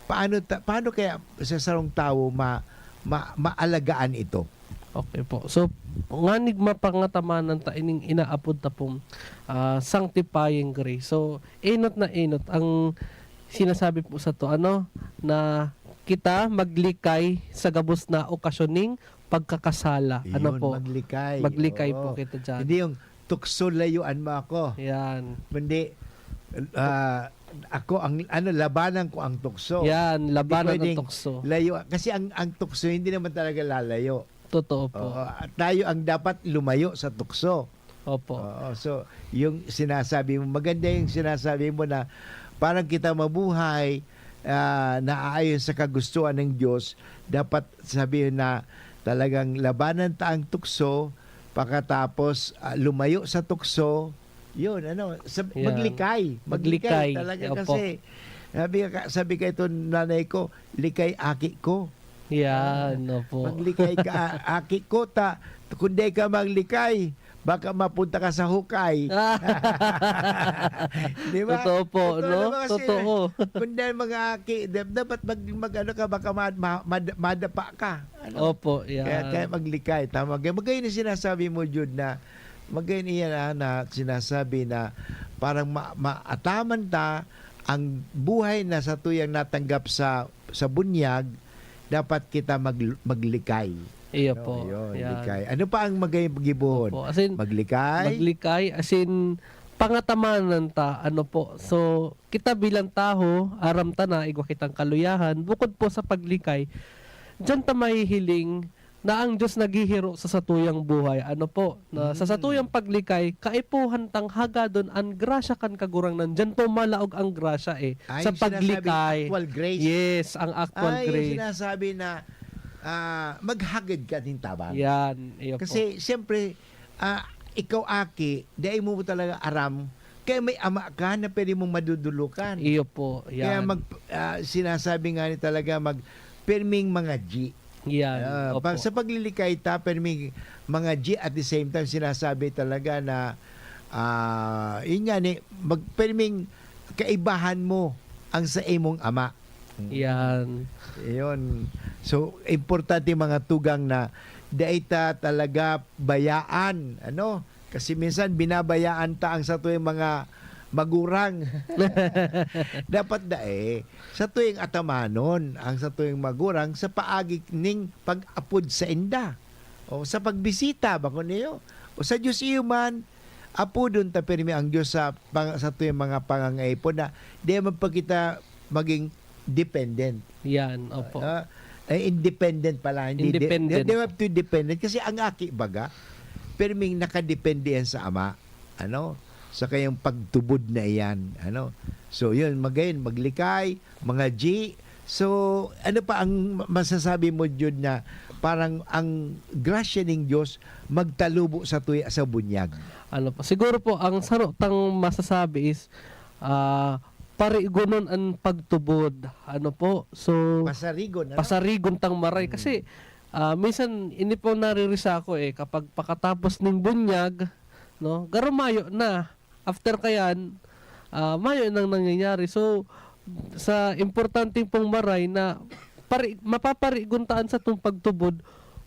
paano ta-, paano kaya sa sarong tawo ma-, ma-, maalagaan ito? Okay po. So, nganing mapangatamanan ta ining inaapod ta pong, ah, sanctifying grace. So, enot na enot ang sinasabi po sato, ano, na kita maglikay sa gabos na okasyon ning pagkakasala. Ano Iyon, po? maglikay. Maglikay Oo. po kita diyan. Hindi yung tukso, "Layuan mo ako." Yan. Kundi, ah, ako ang, ano, labanan ko ang tukso. Yan, Hindi labanan ang pwedeng tukso. layo-, kasi ang, ang tukso hindi naman talaga lalayo. Totoo po. Oo, tayo ang dapat lumayo sa tukso. Opo. Oo, so, yung sinasabi mo, maganda yung sinasabi mo na parang kita mabuhay, ah, na aayon sa kagustuhan ng Diyos, dapat sabihin na talagang labanan ta ang tukso, pagkatapos, ah, lumayo sa tukso, yun, ano, sab-, Yan. maglikay. Maglikay Maglikay. talaga Opo. kasi, sabi ka, sabi ka ito, nanay ko, "Likay aki ko." Yan, opo. Maglikay ka, a-, aki ko ta, kung di ka maglikay, baka mapunta ka sa hukay. Di ba? Totoo po, Totoo no? naman kasi, Totoo. kung dahil mga aki, dap-, dapat mag-, mag-ano ka, baka ma-, ma-, mad-, madapa ka. Ano? Opo, yan. Kaya, kaya maglikay. Tama. Kaya magayon yung sinasabi mo, Jude, na magayon iyan, ah, na sinasabi na parang ma-, maataman ta ang buhay na sa tuyang natanggap sa, sa bunyag, dapat kita mag-, maglikay. Iyo Ano, po. yun, Yan. likay. Ano pa ang magay gibohon? Opo. As in, Maglikay? maglikay, as in, pangatamanan ta, ano po. So, kita bilang tawo, aram ta na, igwa kitang kaluyahan, bukod po sa paglikay, diyan ta mahihiling na ang Diyos naghihiro sa satuyang buhay. Ano po, na sa Mm. satuyang paglikay, kaipuhan tang hagadon an grasya kan Kagurangnan. Diyan po malaog ang grasya, eh, Ay, sa yung sinasabing paglikay. actual grace. Yes, ang actual Ay, yung grace. sinasabi na, ah, maghagad ka nin tabang. Yan, iyo po. Kasi, siyempre, ah, ikaw, aki, dai mo talaga aram, kaya may ama ka na pwede mong madudulukan. Iyo po, Kaya yan. mag-, ah, sinasabi nga ni talaga, mag-, pirming mga G. Yan, Ah, opo. pag, sa paglilikay ta, pirming mga G, at the same time, sinasabi talaga na, ah, yun nga ni, mag-, pirming kaibahan mo ang sa imong ama. Mm. Yan. Yun. So, importante mga tugang na dai ta talaga bayaan, ano? Kasi minsan binabayaan ta ang satuyang mga magurang. Dapat dai, satuyang atamanon ang satuyang magurang sa paagi ning pag-apod sainda. O sa pagbisita, bako niyo. O sa Diyos iyo man, apodon ta pirmi ang Diyos sa pang-, satuyang mga pangangaipo na di man pa kita maging dependent. Yan, opo. Ah, eh, independent pala, hindi de-, Independent. Di, di man to dependent kasi ang aki baga, pirming nakadepende yan sa ama, ano, sa kayang pagtubod na iyan, ano. So, yun, magayon, maglikay, mga G. So, ano pa ang ma-, masasabi mo, Jude, na parang ang grasya ning Diyos magtalubo sa tuya, sa bunyag? Ano po, siguro po, ang saro tang masasabi is, ah, parigonon an pagtubod. Ano po? So, Pasarigon, ano? pasarigon tang maray. Hmm. Kasi, ah, minsan, ini po naririsa ko, eh, kapag pakatapos ning bunyag, no, garo mayo na. After kayan, ah, mayo nang nangyayari. So, sa importante pong maray na pari-, mapaparigon ta an satong pagtubod,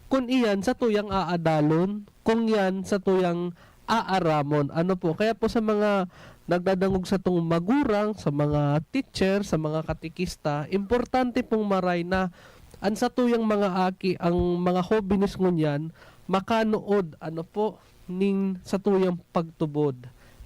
kun iyan satuyang aadalon, kung yan satuyang aaramon. Ano po? Kaya po sa mga nagdadangog satong magurang, sa mga teacher, sa mga katekista, importante pong maray na an satuyang mga aki, ang mga hobenes ngunyan, makanood, ano po, ning satuyang pagtubod.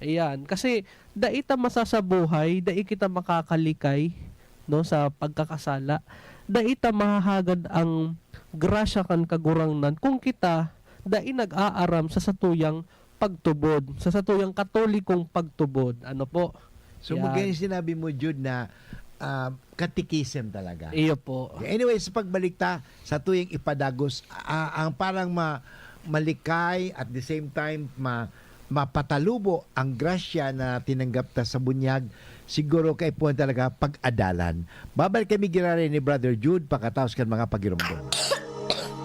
Ayan. Kasi dai ta masasabuhay, dai kita makakalikay, no, sa pagkakasala. Dai ta mahahagad ang grasya kan Kagurangnan kung kita dai nag-aaram sa satuyang pagtubod, sa satuyang Katolikong pagtubod. Ano po? So, Yan. magayon sinabi mo, Jude, na, ah, catechism talaga. Iyo po. Anyway, sa pagbalik ta, satuyang ipadagos, ah, ang parang ma-, malikay, at the same time, ma-, mapatalubo ang grasya na tinanggap ta sa bunyag, siguro kaipuhan talaga pag-adalan. Babalik kami giraray ni Brother Jude pagkatapos kan mga pagiromdom.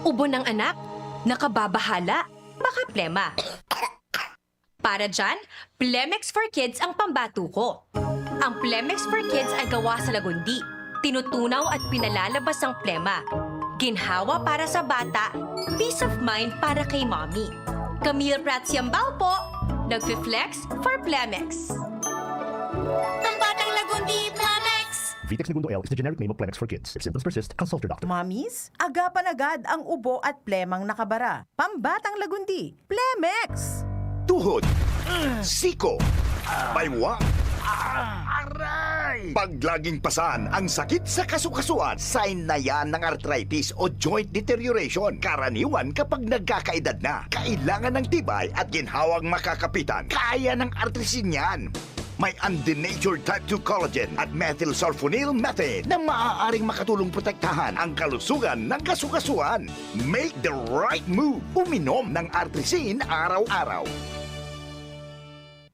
Ubo ng anak, nakababahala, baka plema. Para dyan, Plemex for Kids ang pambatuko. Ang Plemex for Kids ay gawa sa lagundi. Tinutunaw at pinalalabas ang plema. Ginhawa para sa bata, peace of mind para kay mommy. Camille Prats Yambao po, nagfi-flex for Plemex. Pambatang lagundi, Plemex! Vitex Negundo L is the generic name of Plemex for Kids. If symptoms persist, consult your doctor. Mommies, agapan agad ang ubo at plemang nakabara. Pambatang lagundi, Plemex! Tuhod, siko, baywa, aray! Pag laging pasan ang sakit sa kasukasuan, sign na yan ng arthritis o joint deterioration. Karaniwan kapag nagkakaedad na, kailangan ng tibay at ginhawang makakapitan. Kaya ng Artrisin yan. May undenatured type two collagen at methylsulfonyl methane na maaaring makatulong protektahan ang kalusugan ng kasukasuan. Make the right move. Uminom ng Artrisin araw-araw.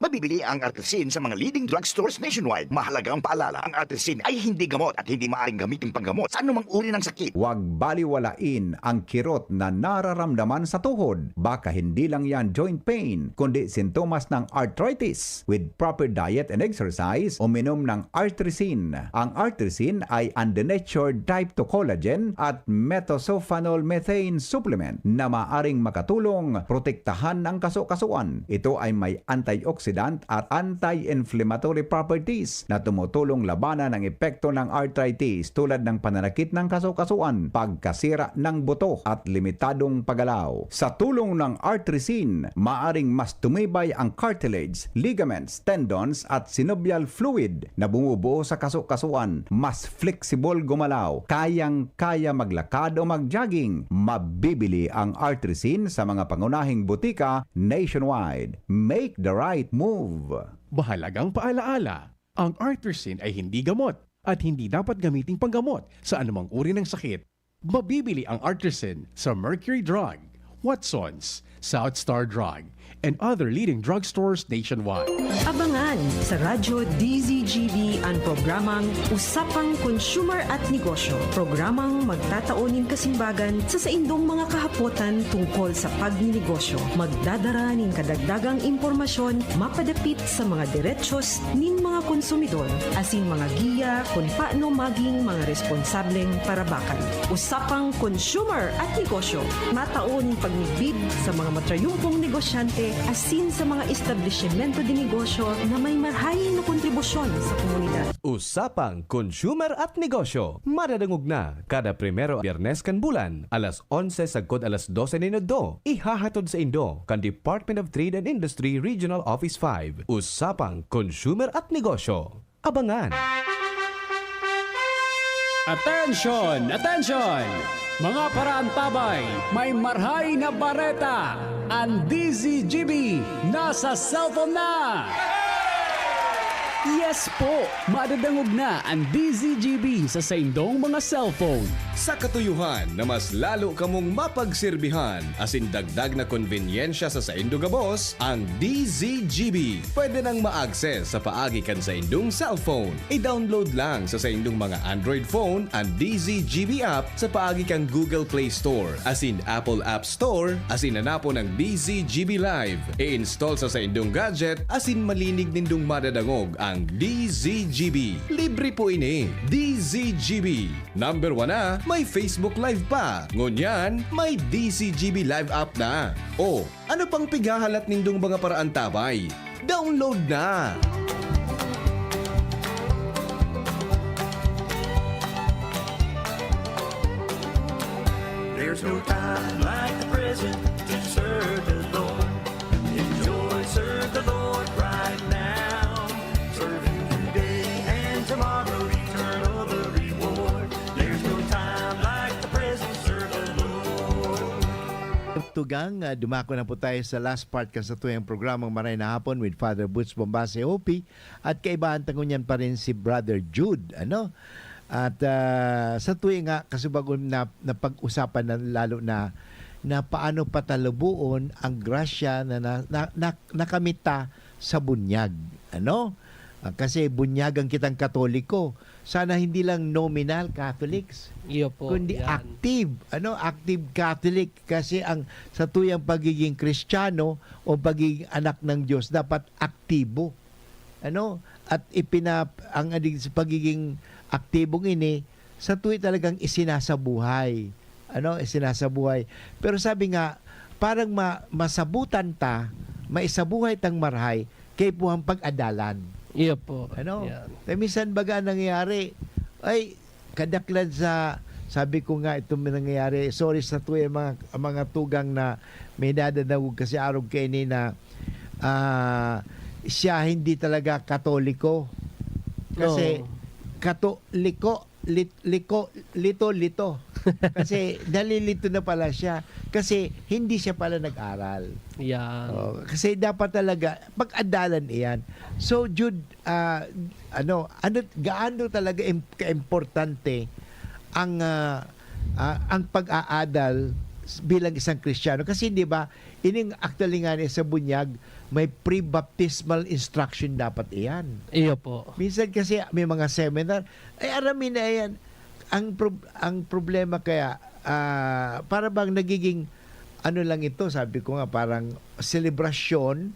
Mabibili ang Artrisin sa mga leading drugstores nationwide. Mahalagang paalala, ang Artrisin ay hindi gamot at hindi maaaring gamitin panggamot sa anumang uri ng sakit. Huwag baliwalain ang kirot na nararamdaman sa tuhod. Baka hindi lang yan joint pain, kundi sintomas ng arthritis. With proper diet and exercise, uminom ng Artrisin. Ang Artrisin ay undenatured type two collagen at methylsulfonyl methane supplement na maaring makatulong protektahan ang kaso-kasuan. Ito ay may antioxidant at anti-inflammatory properties na tumutulong labanan ang epekto ng arthritis, tulad ng pananakit ng kaso-kasuan, pagkasira ng buto at limitadong paggalaw. Sa tulong ng Artrisin, maaring mas tumibay ang cartilage, ligaments, tendons at synovial fluid na bumubuo sa kaso-kasuan. Mas flexible gumalaw, kayang-kaya maglakad o mag-jogging. Mabibili ang Artrisin sa mga pangunahing butika nationwide. Make the right move! Mahalagang paalaala, ang Artrisin ay hindi gamot at hindi dapat gamiting panggamot sa anumang uri ng sakit. Mabibili ang Artrisin sa Mercury Drug, Watson's, South Star Drug, and other leading drugstores nationwide. Abangan sa Radyo D Z G B ang programang Usapang Consumer at Negosyo, programang magtatao nin kasimbagan sa saindong mga kahapotan tungkol sa pagninegosyo, magdadara nin kadagdagang impormasyon mapadapit sa mga derechos nin mga konsumidor, asin mga giya kun paano maging mga responsableng parabakan. Usapang Consumer at Negosyo, matao nin pagmidbid sa mga matrayumpong negosyante asin sa mga establisimento de negosyo na may marhay na kontribusyon sa komunidad. Usapang Consumer at Negosyo, madadangog na kada primero Biyernes kan bulan, alas onse sagkod alas dose nin udto. Ihahatod saindo kan Department of Trade and Industry Regional Office five. Usapang Consumer at Negosyo. Abangan! Attention! Attention! Mga paraantabay, may marhay na bareta! Ang D Z G B nasa cellphone na! Yes po! Madadangog na ang D Z G B sa saindong mga cellphone. Sa katuyuhan na mas lalo kamong mapagserbihan asin dagdag na konbenyensya sa saindo gabos, ang D Z G B pwede nang ma-access sa paagi kan saindong cellphone. I-download lang sa saindong mga Android phone an D Z G B app sa paagi kan Google Play Store asin Apple App Store, asin hanapon ang D Z G B Live. I-install sa saindong gadget asin malinig nindong madadangog ang D Z G B. Libre po ini. D Z G B. Number one na, may Facebook Live pa. Ngunyan, may D Z G B Live app na. O, ano pang pighahalat nindong mga paraantabay? Download na! There's no time like the present to serve the Lord. Enjoy, serve the Lord right now. Serve Him today and tomorrow, eternal the reward. There's no time like the present, serve the Lord. Tugang, ah, dumako na po tayo sa last part kan satuyang programang Maray na Hapon with Father Butch Bombase, O P, at kaibahan ta ngunyan pa rin si Brother Jude, ano? At, ah, sa tuwi nga, kasubagon na, napag-usapan na lalo na, na paano patalubuon ang grasya na, na, na, na, nakamit ta sa bunyag, ano? Ah, kasi bunyagan kitang Katoliko. Sana hindi lang nominal Catholics, Iyo po, kundi yan. Active, ano? Active Catholic. Kasi ang, sa tuyang pagiging Kristiyano o pagiging anak ng Diyos, dapat aktibo. Ano? At ipina-, ang adig-, sa pagiging aktibong ini, sa tuwi talagang isinasabuhay. Ano? Isinasabuhay. Pero sabi nga, parang ma-, masabutan ta, maisabuhay tang marhay, kaipuhan pag-adalan. Iyo po. Ano? Yan. Kaya minsan baga nangyayari, ay, kadaklan sa, sabi ko nga, itong nangyayari, sorry sa tuya, mga, mga tugang na may dadadangog kasi arog kaini na, ah, siya hindi talaga Katoliko. Kasi, Oo. Katoliko, lit-, liko, lito, lito. Kasi nalilito na pala siya. Kasi hindi siya pala nag-aral. Yan. Oh, kasi dapat talaga, pag-adalan iyan. So, Jude, ah, ano, ano, gaano talaga im-, kaimportante ang, ah, ah, ang pag-aadal bilang isang Kristiyano. Kasi, di ba, ining actually nga ni sa bunyag, may pre-baptismal instruction dapat iyan. Iyo po. Minsan kasi may mga seminar, ay, arami na yan. Ang, prob- ang problema kaya, ah, para bang nagiging, ano lang ito, sabi ko nga, parang selebrasyon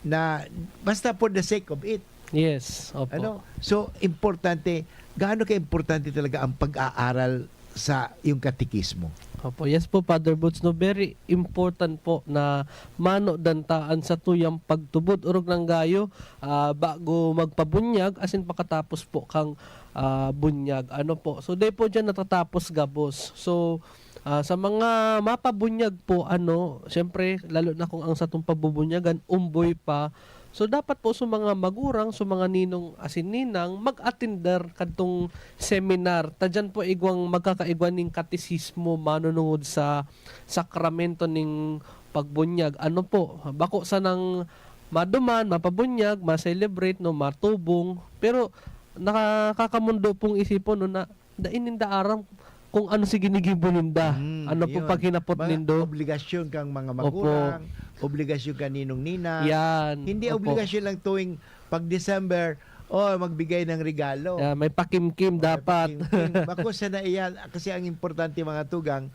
na basta for the sake of it. Yes, opo. Ano? So, importante, gaano ka-importante talaga ang pag-aaral sa iyong katekismo? Opo, yes po, Father Boots, no, very important po na mano dantaan sa tuyang pagtubod. Orog nang gayo, ah, bago magpabunyag, asin pakatapos po kang ah, bunyag. Ano po? So, di po dyan natatapos gabos. So, ah, sa mga mapabunyag po, ano, syempre, lalo na kung ang satong pabubunyagan, umboy pa. So, dapat po sa mga magurang, sa mga ninong asin ninang, mag-atinder kadtong seminar. Ta dyan po igwang magkakaigwa ning katesismo manunungod sa sakramento ning pagbunyag. Ano po, bako sanang maduman, mapabunyag, ma-celebrate, no, matubong. Pero nakakakamundo pong isipon, no, na dai ninda aram kung ano si ginigibo ninda. Mm, Ano po yun. paghinapot Mga nindo? obligasyon kang mga Opo. magulang, obligasyon ka ninong nina. Yan. Hindi Opo. obligasyon lang tuwing pag December, oh, magbigay ng regalo. Yan, may pakimkim Oh, dapat. pakimkim. Bako sana iyan, kasi ang importante, mga tugang,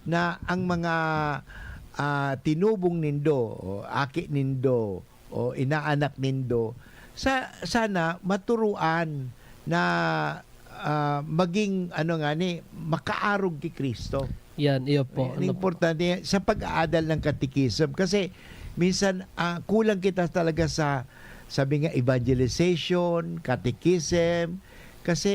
na ang mga ah, tinubong nindo, o aki nindo, o inaanak nindo, sa, sana maturuan na ah, maging, ano nga ni, makaarog ki Kristo. Yan, iyo po. Ang Ano po? importante sa pag-aadal ng catechism. Kasi minsan, ah, kulang kita talaga sa, sabi nga, evangelization, catechism. Kasi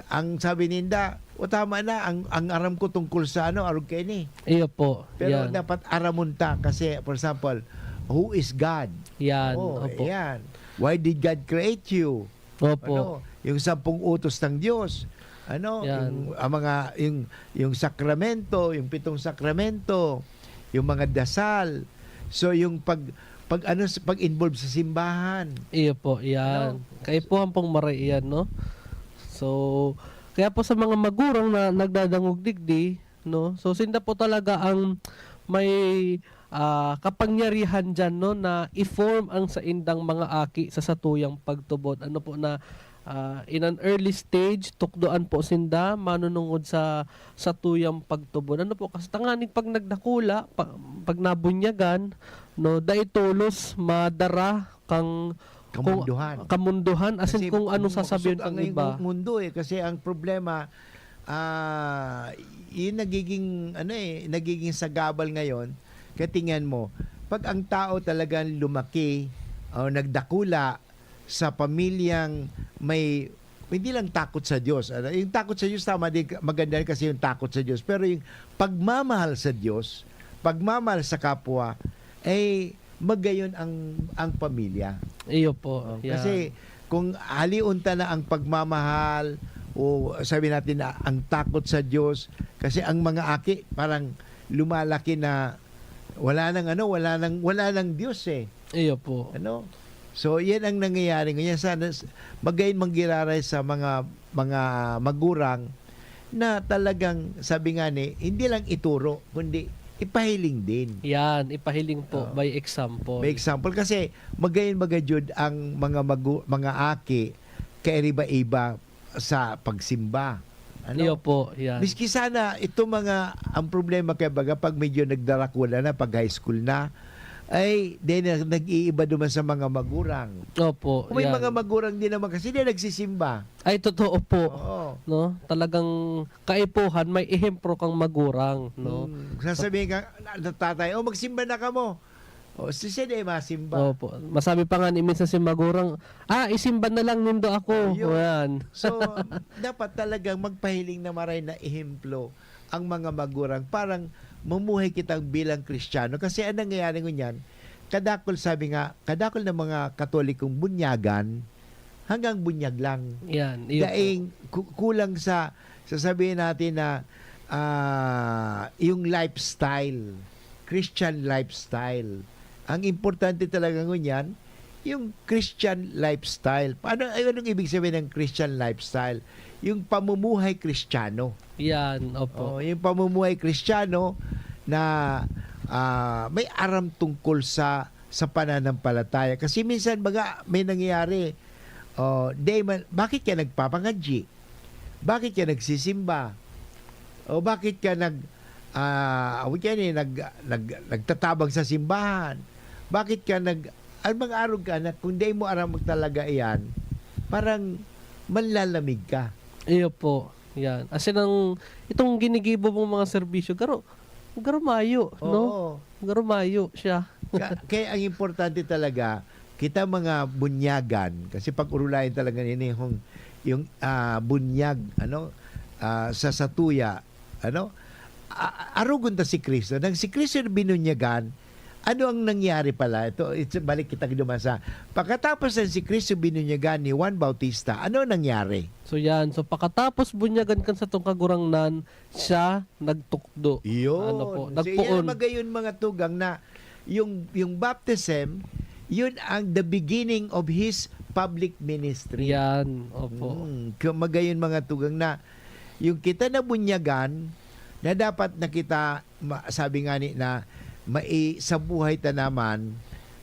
ang sabi ninda, "O, tama na, ang, ang aram ko tungkol sa, ano, arog kaini." Iyo po. Pero Yan. dapat aramon ta kasi, for example, who is God? Yan. Oh, Opo. Yan. Why did God create you? Opo. Ano, yung sampung utos ng Diyos. Ano, Yan. yung ang mga yung yung sakramento, yung pitong sakramento, yung mga dasal. So yung pag pag ano, pag-involve sa simbahan. Iyo po, yan. Ano? Kaipuhan pong maray iyan, no? So, kaya po sa mga magurang na nagdadangog digdi, no? So, sinda po talaga ang may ah, kapangyarihan diyan, no, na i-form ang saindang mga aki sa satuyang pagtubod. Ano po na ah, in an early stage, tukdoan po sinda manunungod sa satuyang pagtubod. Ano po, kasi tanganing pag nagdakula, pa, pag nabunyagan, no, dai tolos madara kang kung- Kamunduhan. kamunduhan, asin Kasi kung anong makusog sasabihin ang kang iyong iba. Mundo eh, kasi ang problema, ah, yung nagiging, ano eh, nagiging sagabal ngayon, katingnan mo, pag ang tao talagang lumaki o nagdakula sa pamilyang may, hindi lang takot sa Diyos. Ano, yung takot sa Diyos, tama din, maganda rin kasi yung takot sa Diyos. Pero yung pagmamahal sa Diyos, pagmamahal sa kapwa, ay magayon ang ang pamilya. Iyo po. Oh, Yan. kasi kung halion ta na ang pagmamahal o sabi natin na ang takot sa Diyos, kasi ang mga aki parang lumalaki na wala nang ano, wala nang wala nang Diyos eh. Iyo po. Ano? So, yan ang nangyayari ngayon. Sana s- magayon manggiraray sa mga mga magurang na talagang, sabi nga ni, hindi lang ituro, kundi ipahiling din. Yan, ipahiling po Oo. by example. May example kasi magayon magajud ang mga magu- mga aki kairiba-iba sa pagsimba. Ano? Iyo po, yan. Miski sana ito mga ang problema kay baga pag medyo nagdarakula na, pag high school na, ay then nag-iiba duman sa mga magurang. Opo, Kung may yan. Mga magurang din naman kasi di nagsisimba. Ay, totoo po. Oo. No? Talagang kaipuhan, may ehemplo kang magurang, no? Hmm. Sasabihin ka, na- tatay, "Oh, magsimba na kamo." O, si siya di masimba. Opo. Masabi pa nga ni minsan si magurang, "Ah, isimba na lang nindo ako." Oh, yun. Yan. So, dapat talagang magpahiling na maray na ehemplo ang mga magurang. Parang mamuhay kitang bilang Kristiyano. Kasi ang nangyayari ngunyan, kadakol, sabi nga, kadakol ng mga Katolikong bunyagan, hanggang bunyag lang. Yan. Iyo po. Daing ku- kulang sa, sasabihin natin na, ah, yung lifestyle, Christian lifestyle. Ang importante talaga ngunyan, yung Christian lifestyle. Paano, ay, anong ibig sabihin ng Christian lifestyle? Yung pamumuhay Kristiyano. Yan. Opo. Oh, yung pamumuhay Kristiyano na, ah, may aram tungkol sa, sa pananampalataya. Kasi minsan, baga, may nangyayari, oh, di man, bakit ka nagpapangadyi? Bakit ka nagsisimba? O bakit ka nag, ah, awit yan eh, nag, nag, nagtatabang sa simbahan? Bakit ka nag, ang mga arog ka na kung di mo aram talaga iyan, parang manlalamig ka. Iyo po, yan. As in, ang, itong ginigibo mong mga serbisyo, garo, garo mayo, no? Oo. Garo mayo siya. Ka-, kaya ang importante talaga, kita mga bunyagan, kasi pag-urulayan talaga nini yung, yung, ah, bunyag, ano, ah, sa satuya, ano, a-, arogon ta si Cristo. Nang si Cristo binunyagan, ano ang nangyari pala? Ito, it's, balik kita duman sa, pagkatapos na si Cristo binunyagan ni Juan Bautista, ano ang nangyari? So yan. So pakatapos bunyagan kan satong Kagurangnan, siya nagtukdo. Iyon. Ano po? So, nagpoon. Iyan magayon, mga tugang, na yung, yung baptism, yun ang the beginning of his public ministry. Yan. Opo. Mm, kung magayon, mga tugang, na yung kita nabunyagan, na dapat na kita, ma-, sabi nga ni, na mai-, sa buhay ta naman,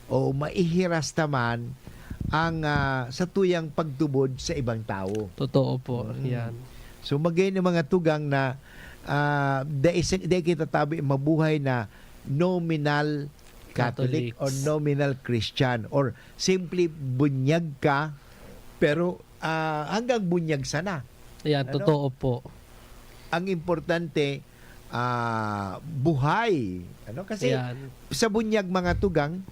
o maihiras ta man ang, ah, satuyang pagtubod sa ibang tawo. Totoo po, Mm. yan. So, magayon ang mga tugang na, ah, dai sa, dai kita tabi mabuhay na nominal Catholic Catholics. or nominal Christian or simply bunyag ka, pero, ah, hanggang bunyag sana. Yan, Ano? totoo po. Ang importante, ah, buhay. Ano? Kasi Yan. sa bunyag, mga tugang,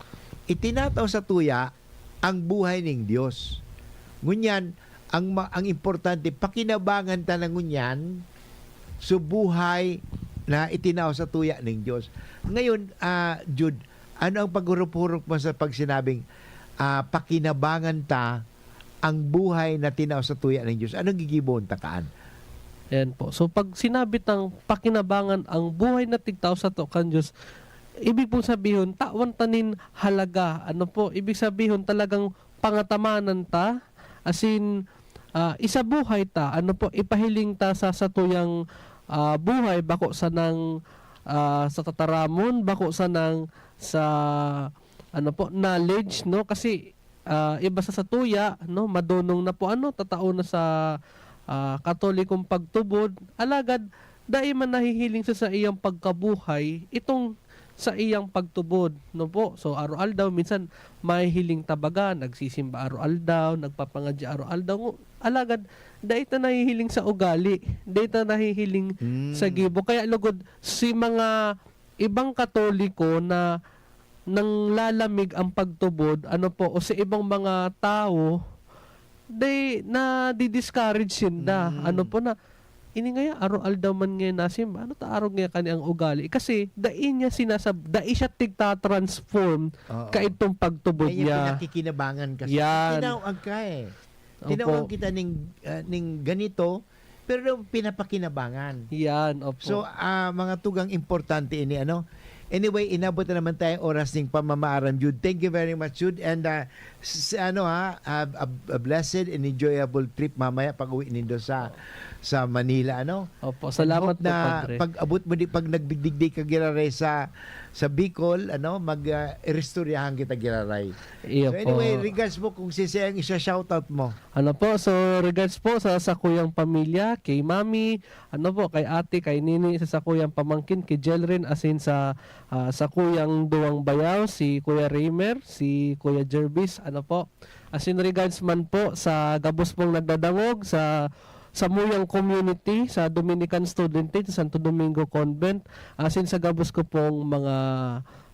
itinataw sa tuya ang buhay ning Dios. Ngunyan, ang ma-, ang importante, pakinabangan ta na ngunyan, so buhay na itinao sa tuya ning Dios. Ngayon, ah, Jude, ano ang paghurup-hurup mo sa pagsinabing, ah, pakinabangan ta ang buhay na tinao sa tuya ning Dios? Anong gigibohon ta kaan? Ayan po. So, pag sinabi tang pakinabangan ang buhay na tigtao sa tuya kan Dios, ibig pong sabihon, tawan ta nin halaga. Ano po? Ibig sabihon, talagang pangatamanan ta, as in, ah, isabuhay ta, ano po, ipahiling ta sa satuyang, ah, buhay, bako sanang, ah, sa tataramon, bako sanang sa, ano po, knowledge, no? Kasi, ah, iba sa satuya, no? Madonong na po, ano, tatao na sa, ah, Katolikong pagtubod. Alagad, dai man nahihiling sa saiyang pagkabuhay itong saiyang pagtubod, no po? So, aro-aldaw, minsan mahihiling ta baga, nagsisimba aro-aldaw, nagpapangadya aro-aldaw. Ngu-, alagad, dai ta nahihiling sa ugali, dai ta nahihiling Mm. sa gibo. Kaya lugod, si mga ibang Katoliko na nanglalamig ang pagtubod, ano po, o sa ibang mga tawo, they, nadi-discourage sinda. Mm. Ano po na, ini ngaya, aro-aldaw man ngayon nasimba, ano ta arog ngaya kani ang ugali? Kasi, dai niya sinasab-, dai siya tigta-transform Oo. kaitong pagtubod Kaya niya niya. pinakikinabangan kasi. Yan. Tinawan ka eh. Tinawan Opo. kita ning, ah, ning ganito, pero pinapakinabangan. Yan, opo. So, ah, mga tugang, importante ini, ano? Anyway, inabot na naman tayo oras ning pamamaaram, Jude. Thank you very much, Jude. And, ah, s-, ano, ha, have a, a blessed and enjoyable trip mamaya pag-uwi nindo sa, sa Manila, ano? Opo, And salamat hope po, na Padre. pag-abot mo di, pag nagdigdi ka giraray sa, sa Bicol, ano, mag, ah, iristoryahan kita giraray. Iyo So, anyway, po. regards mo kung sisay ang isa-shoutout mo. Ano po, so regards po sa sakuyang pamilya, kay Mami, ano po, kay Ate, kay Nini, sa sakuyang pamangkin, kay Jelrin, asin sa, ah, sakuyang duwang bayaw, si Kuya Raymer, si Kuya Jervis, ano po. Asin regards man po sa gabos pong nagdadangog, sa, sa Muyang Community, sa Dominican Student Team, sa Santo Domingo Convent, asin sa gabos ko pong mga,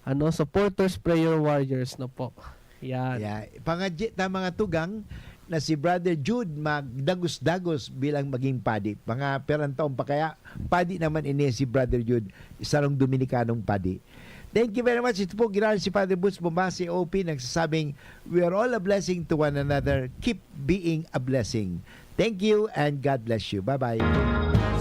ano, supporters, prayer warriors na po. Yan. Yeah. Pangadyi ta, mga tugang, na si Brother Jude magdagos-dagos bilang maging padi. Mga pirang taon pa kaya, padi naman ini si Brother Jude, sarong Dominikanong padi. Thank you very much. Ito po, grabe si Father Boots Bombasi, O P, nagsasabing, "We are all a blessing to one another. Keep being a blessing." Thank you and God bless you. Bye-bye.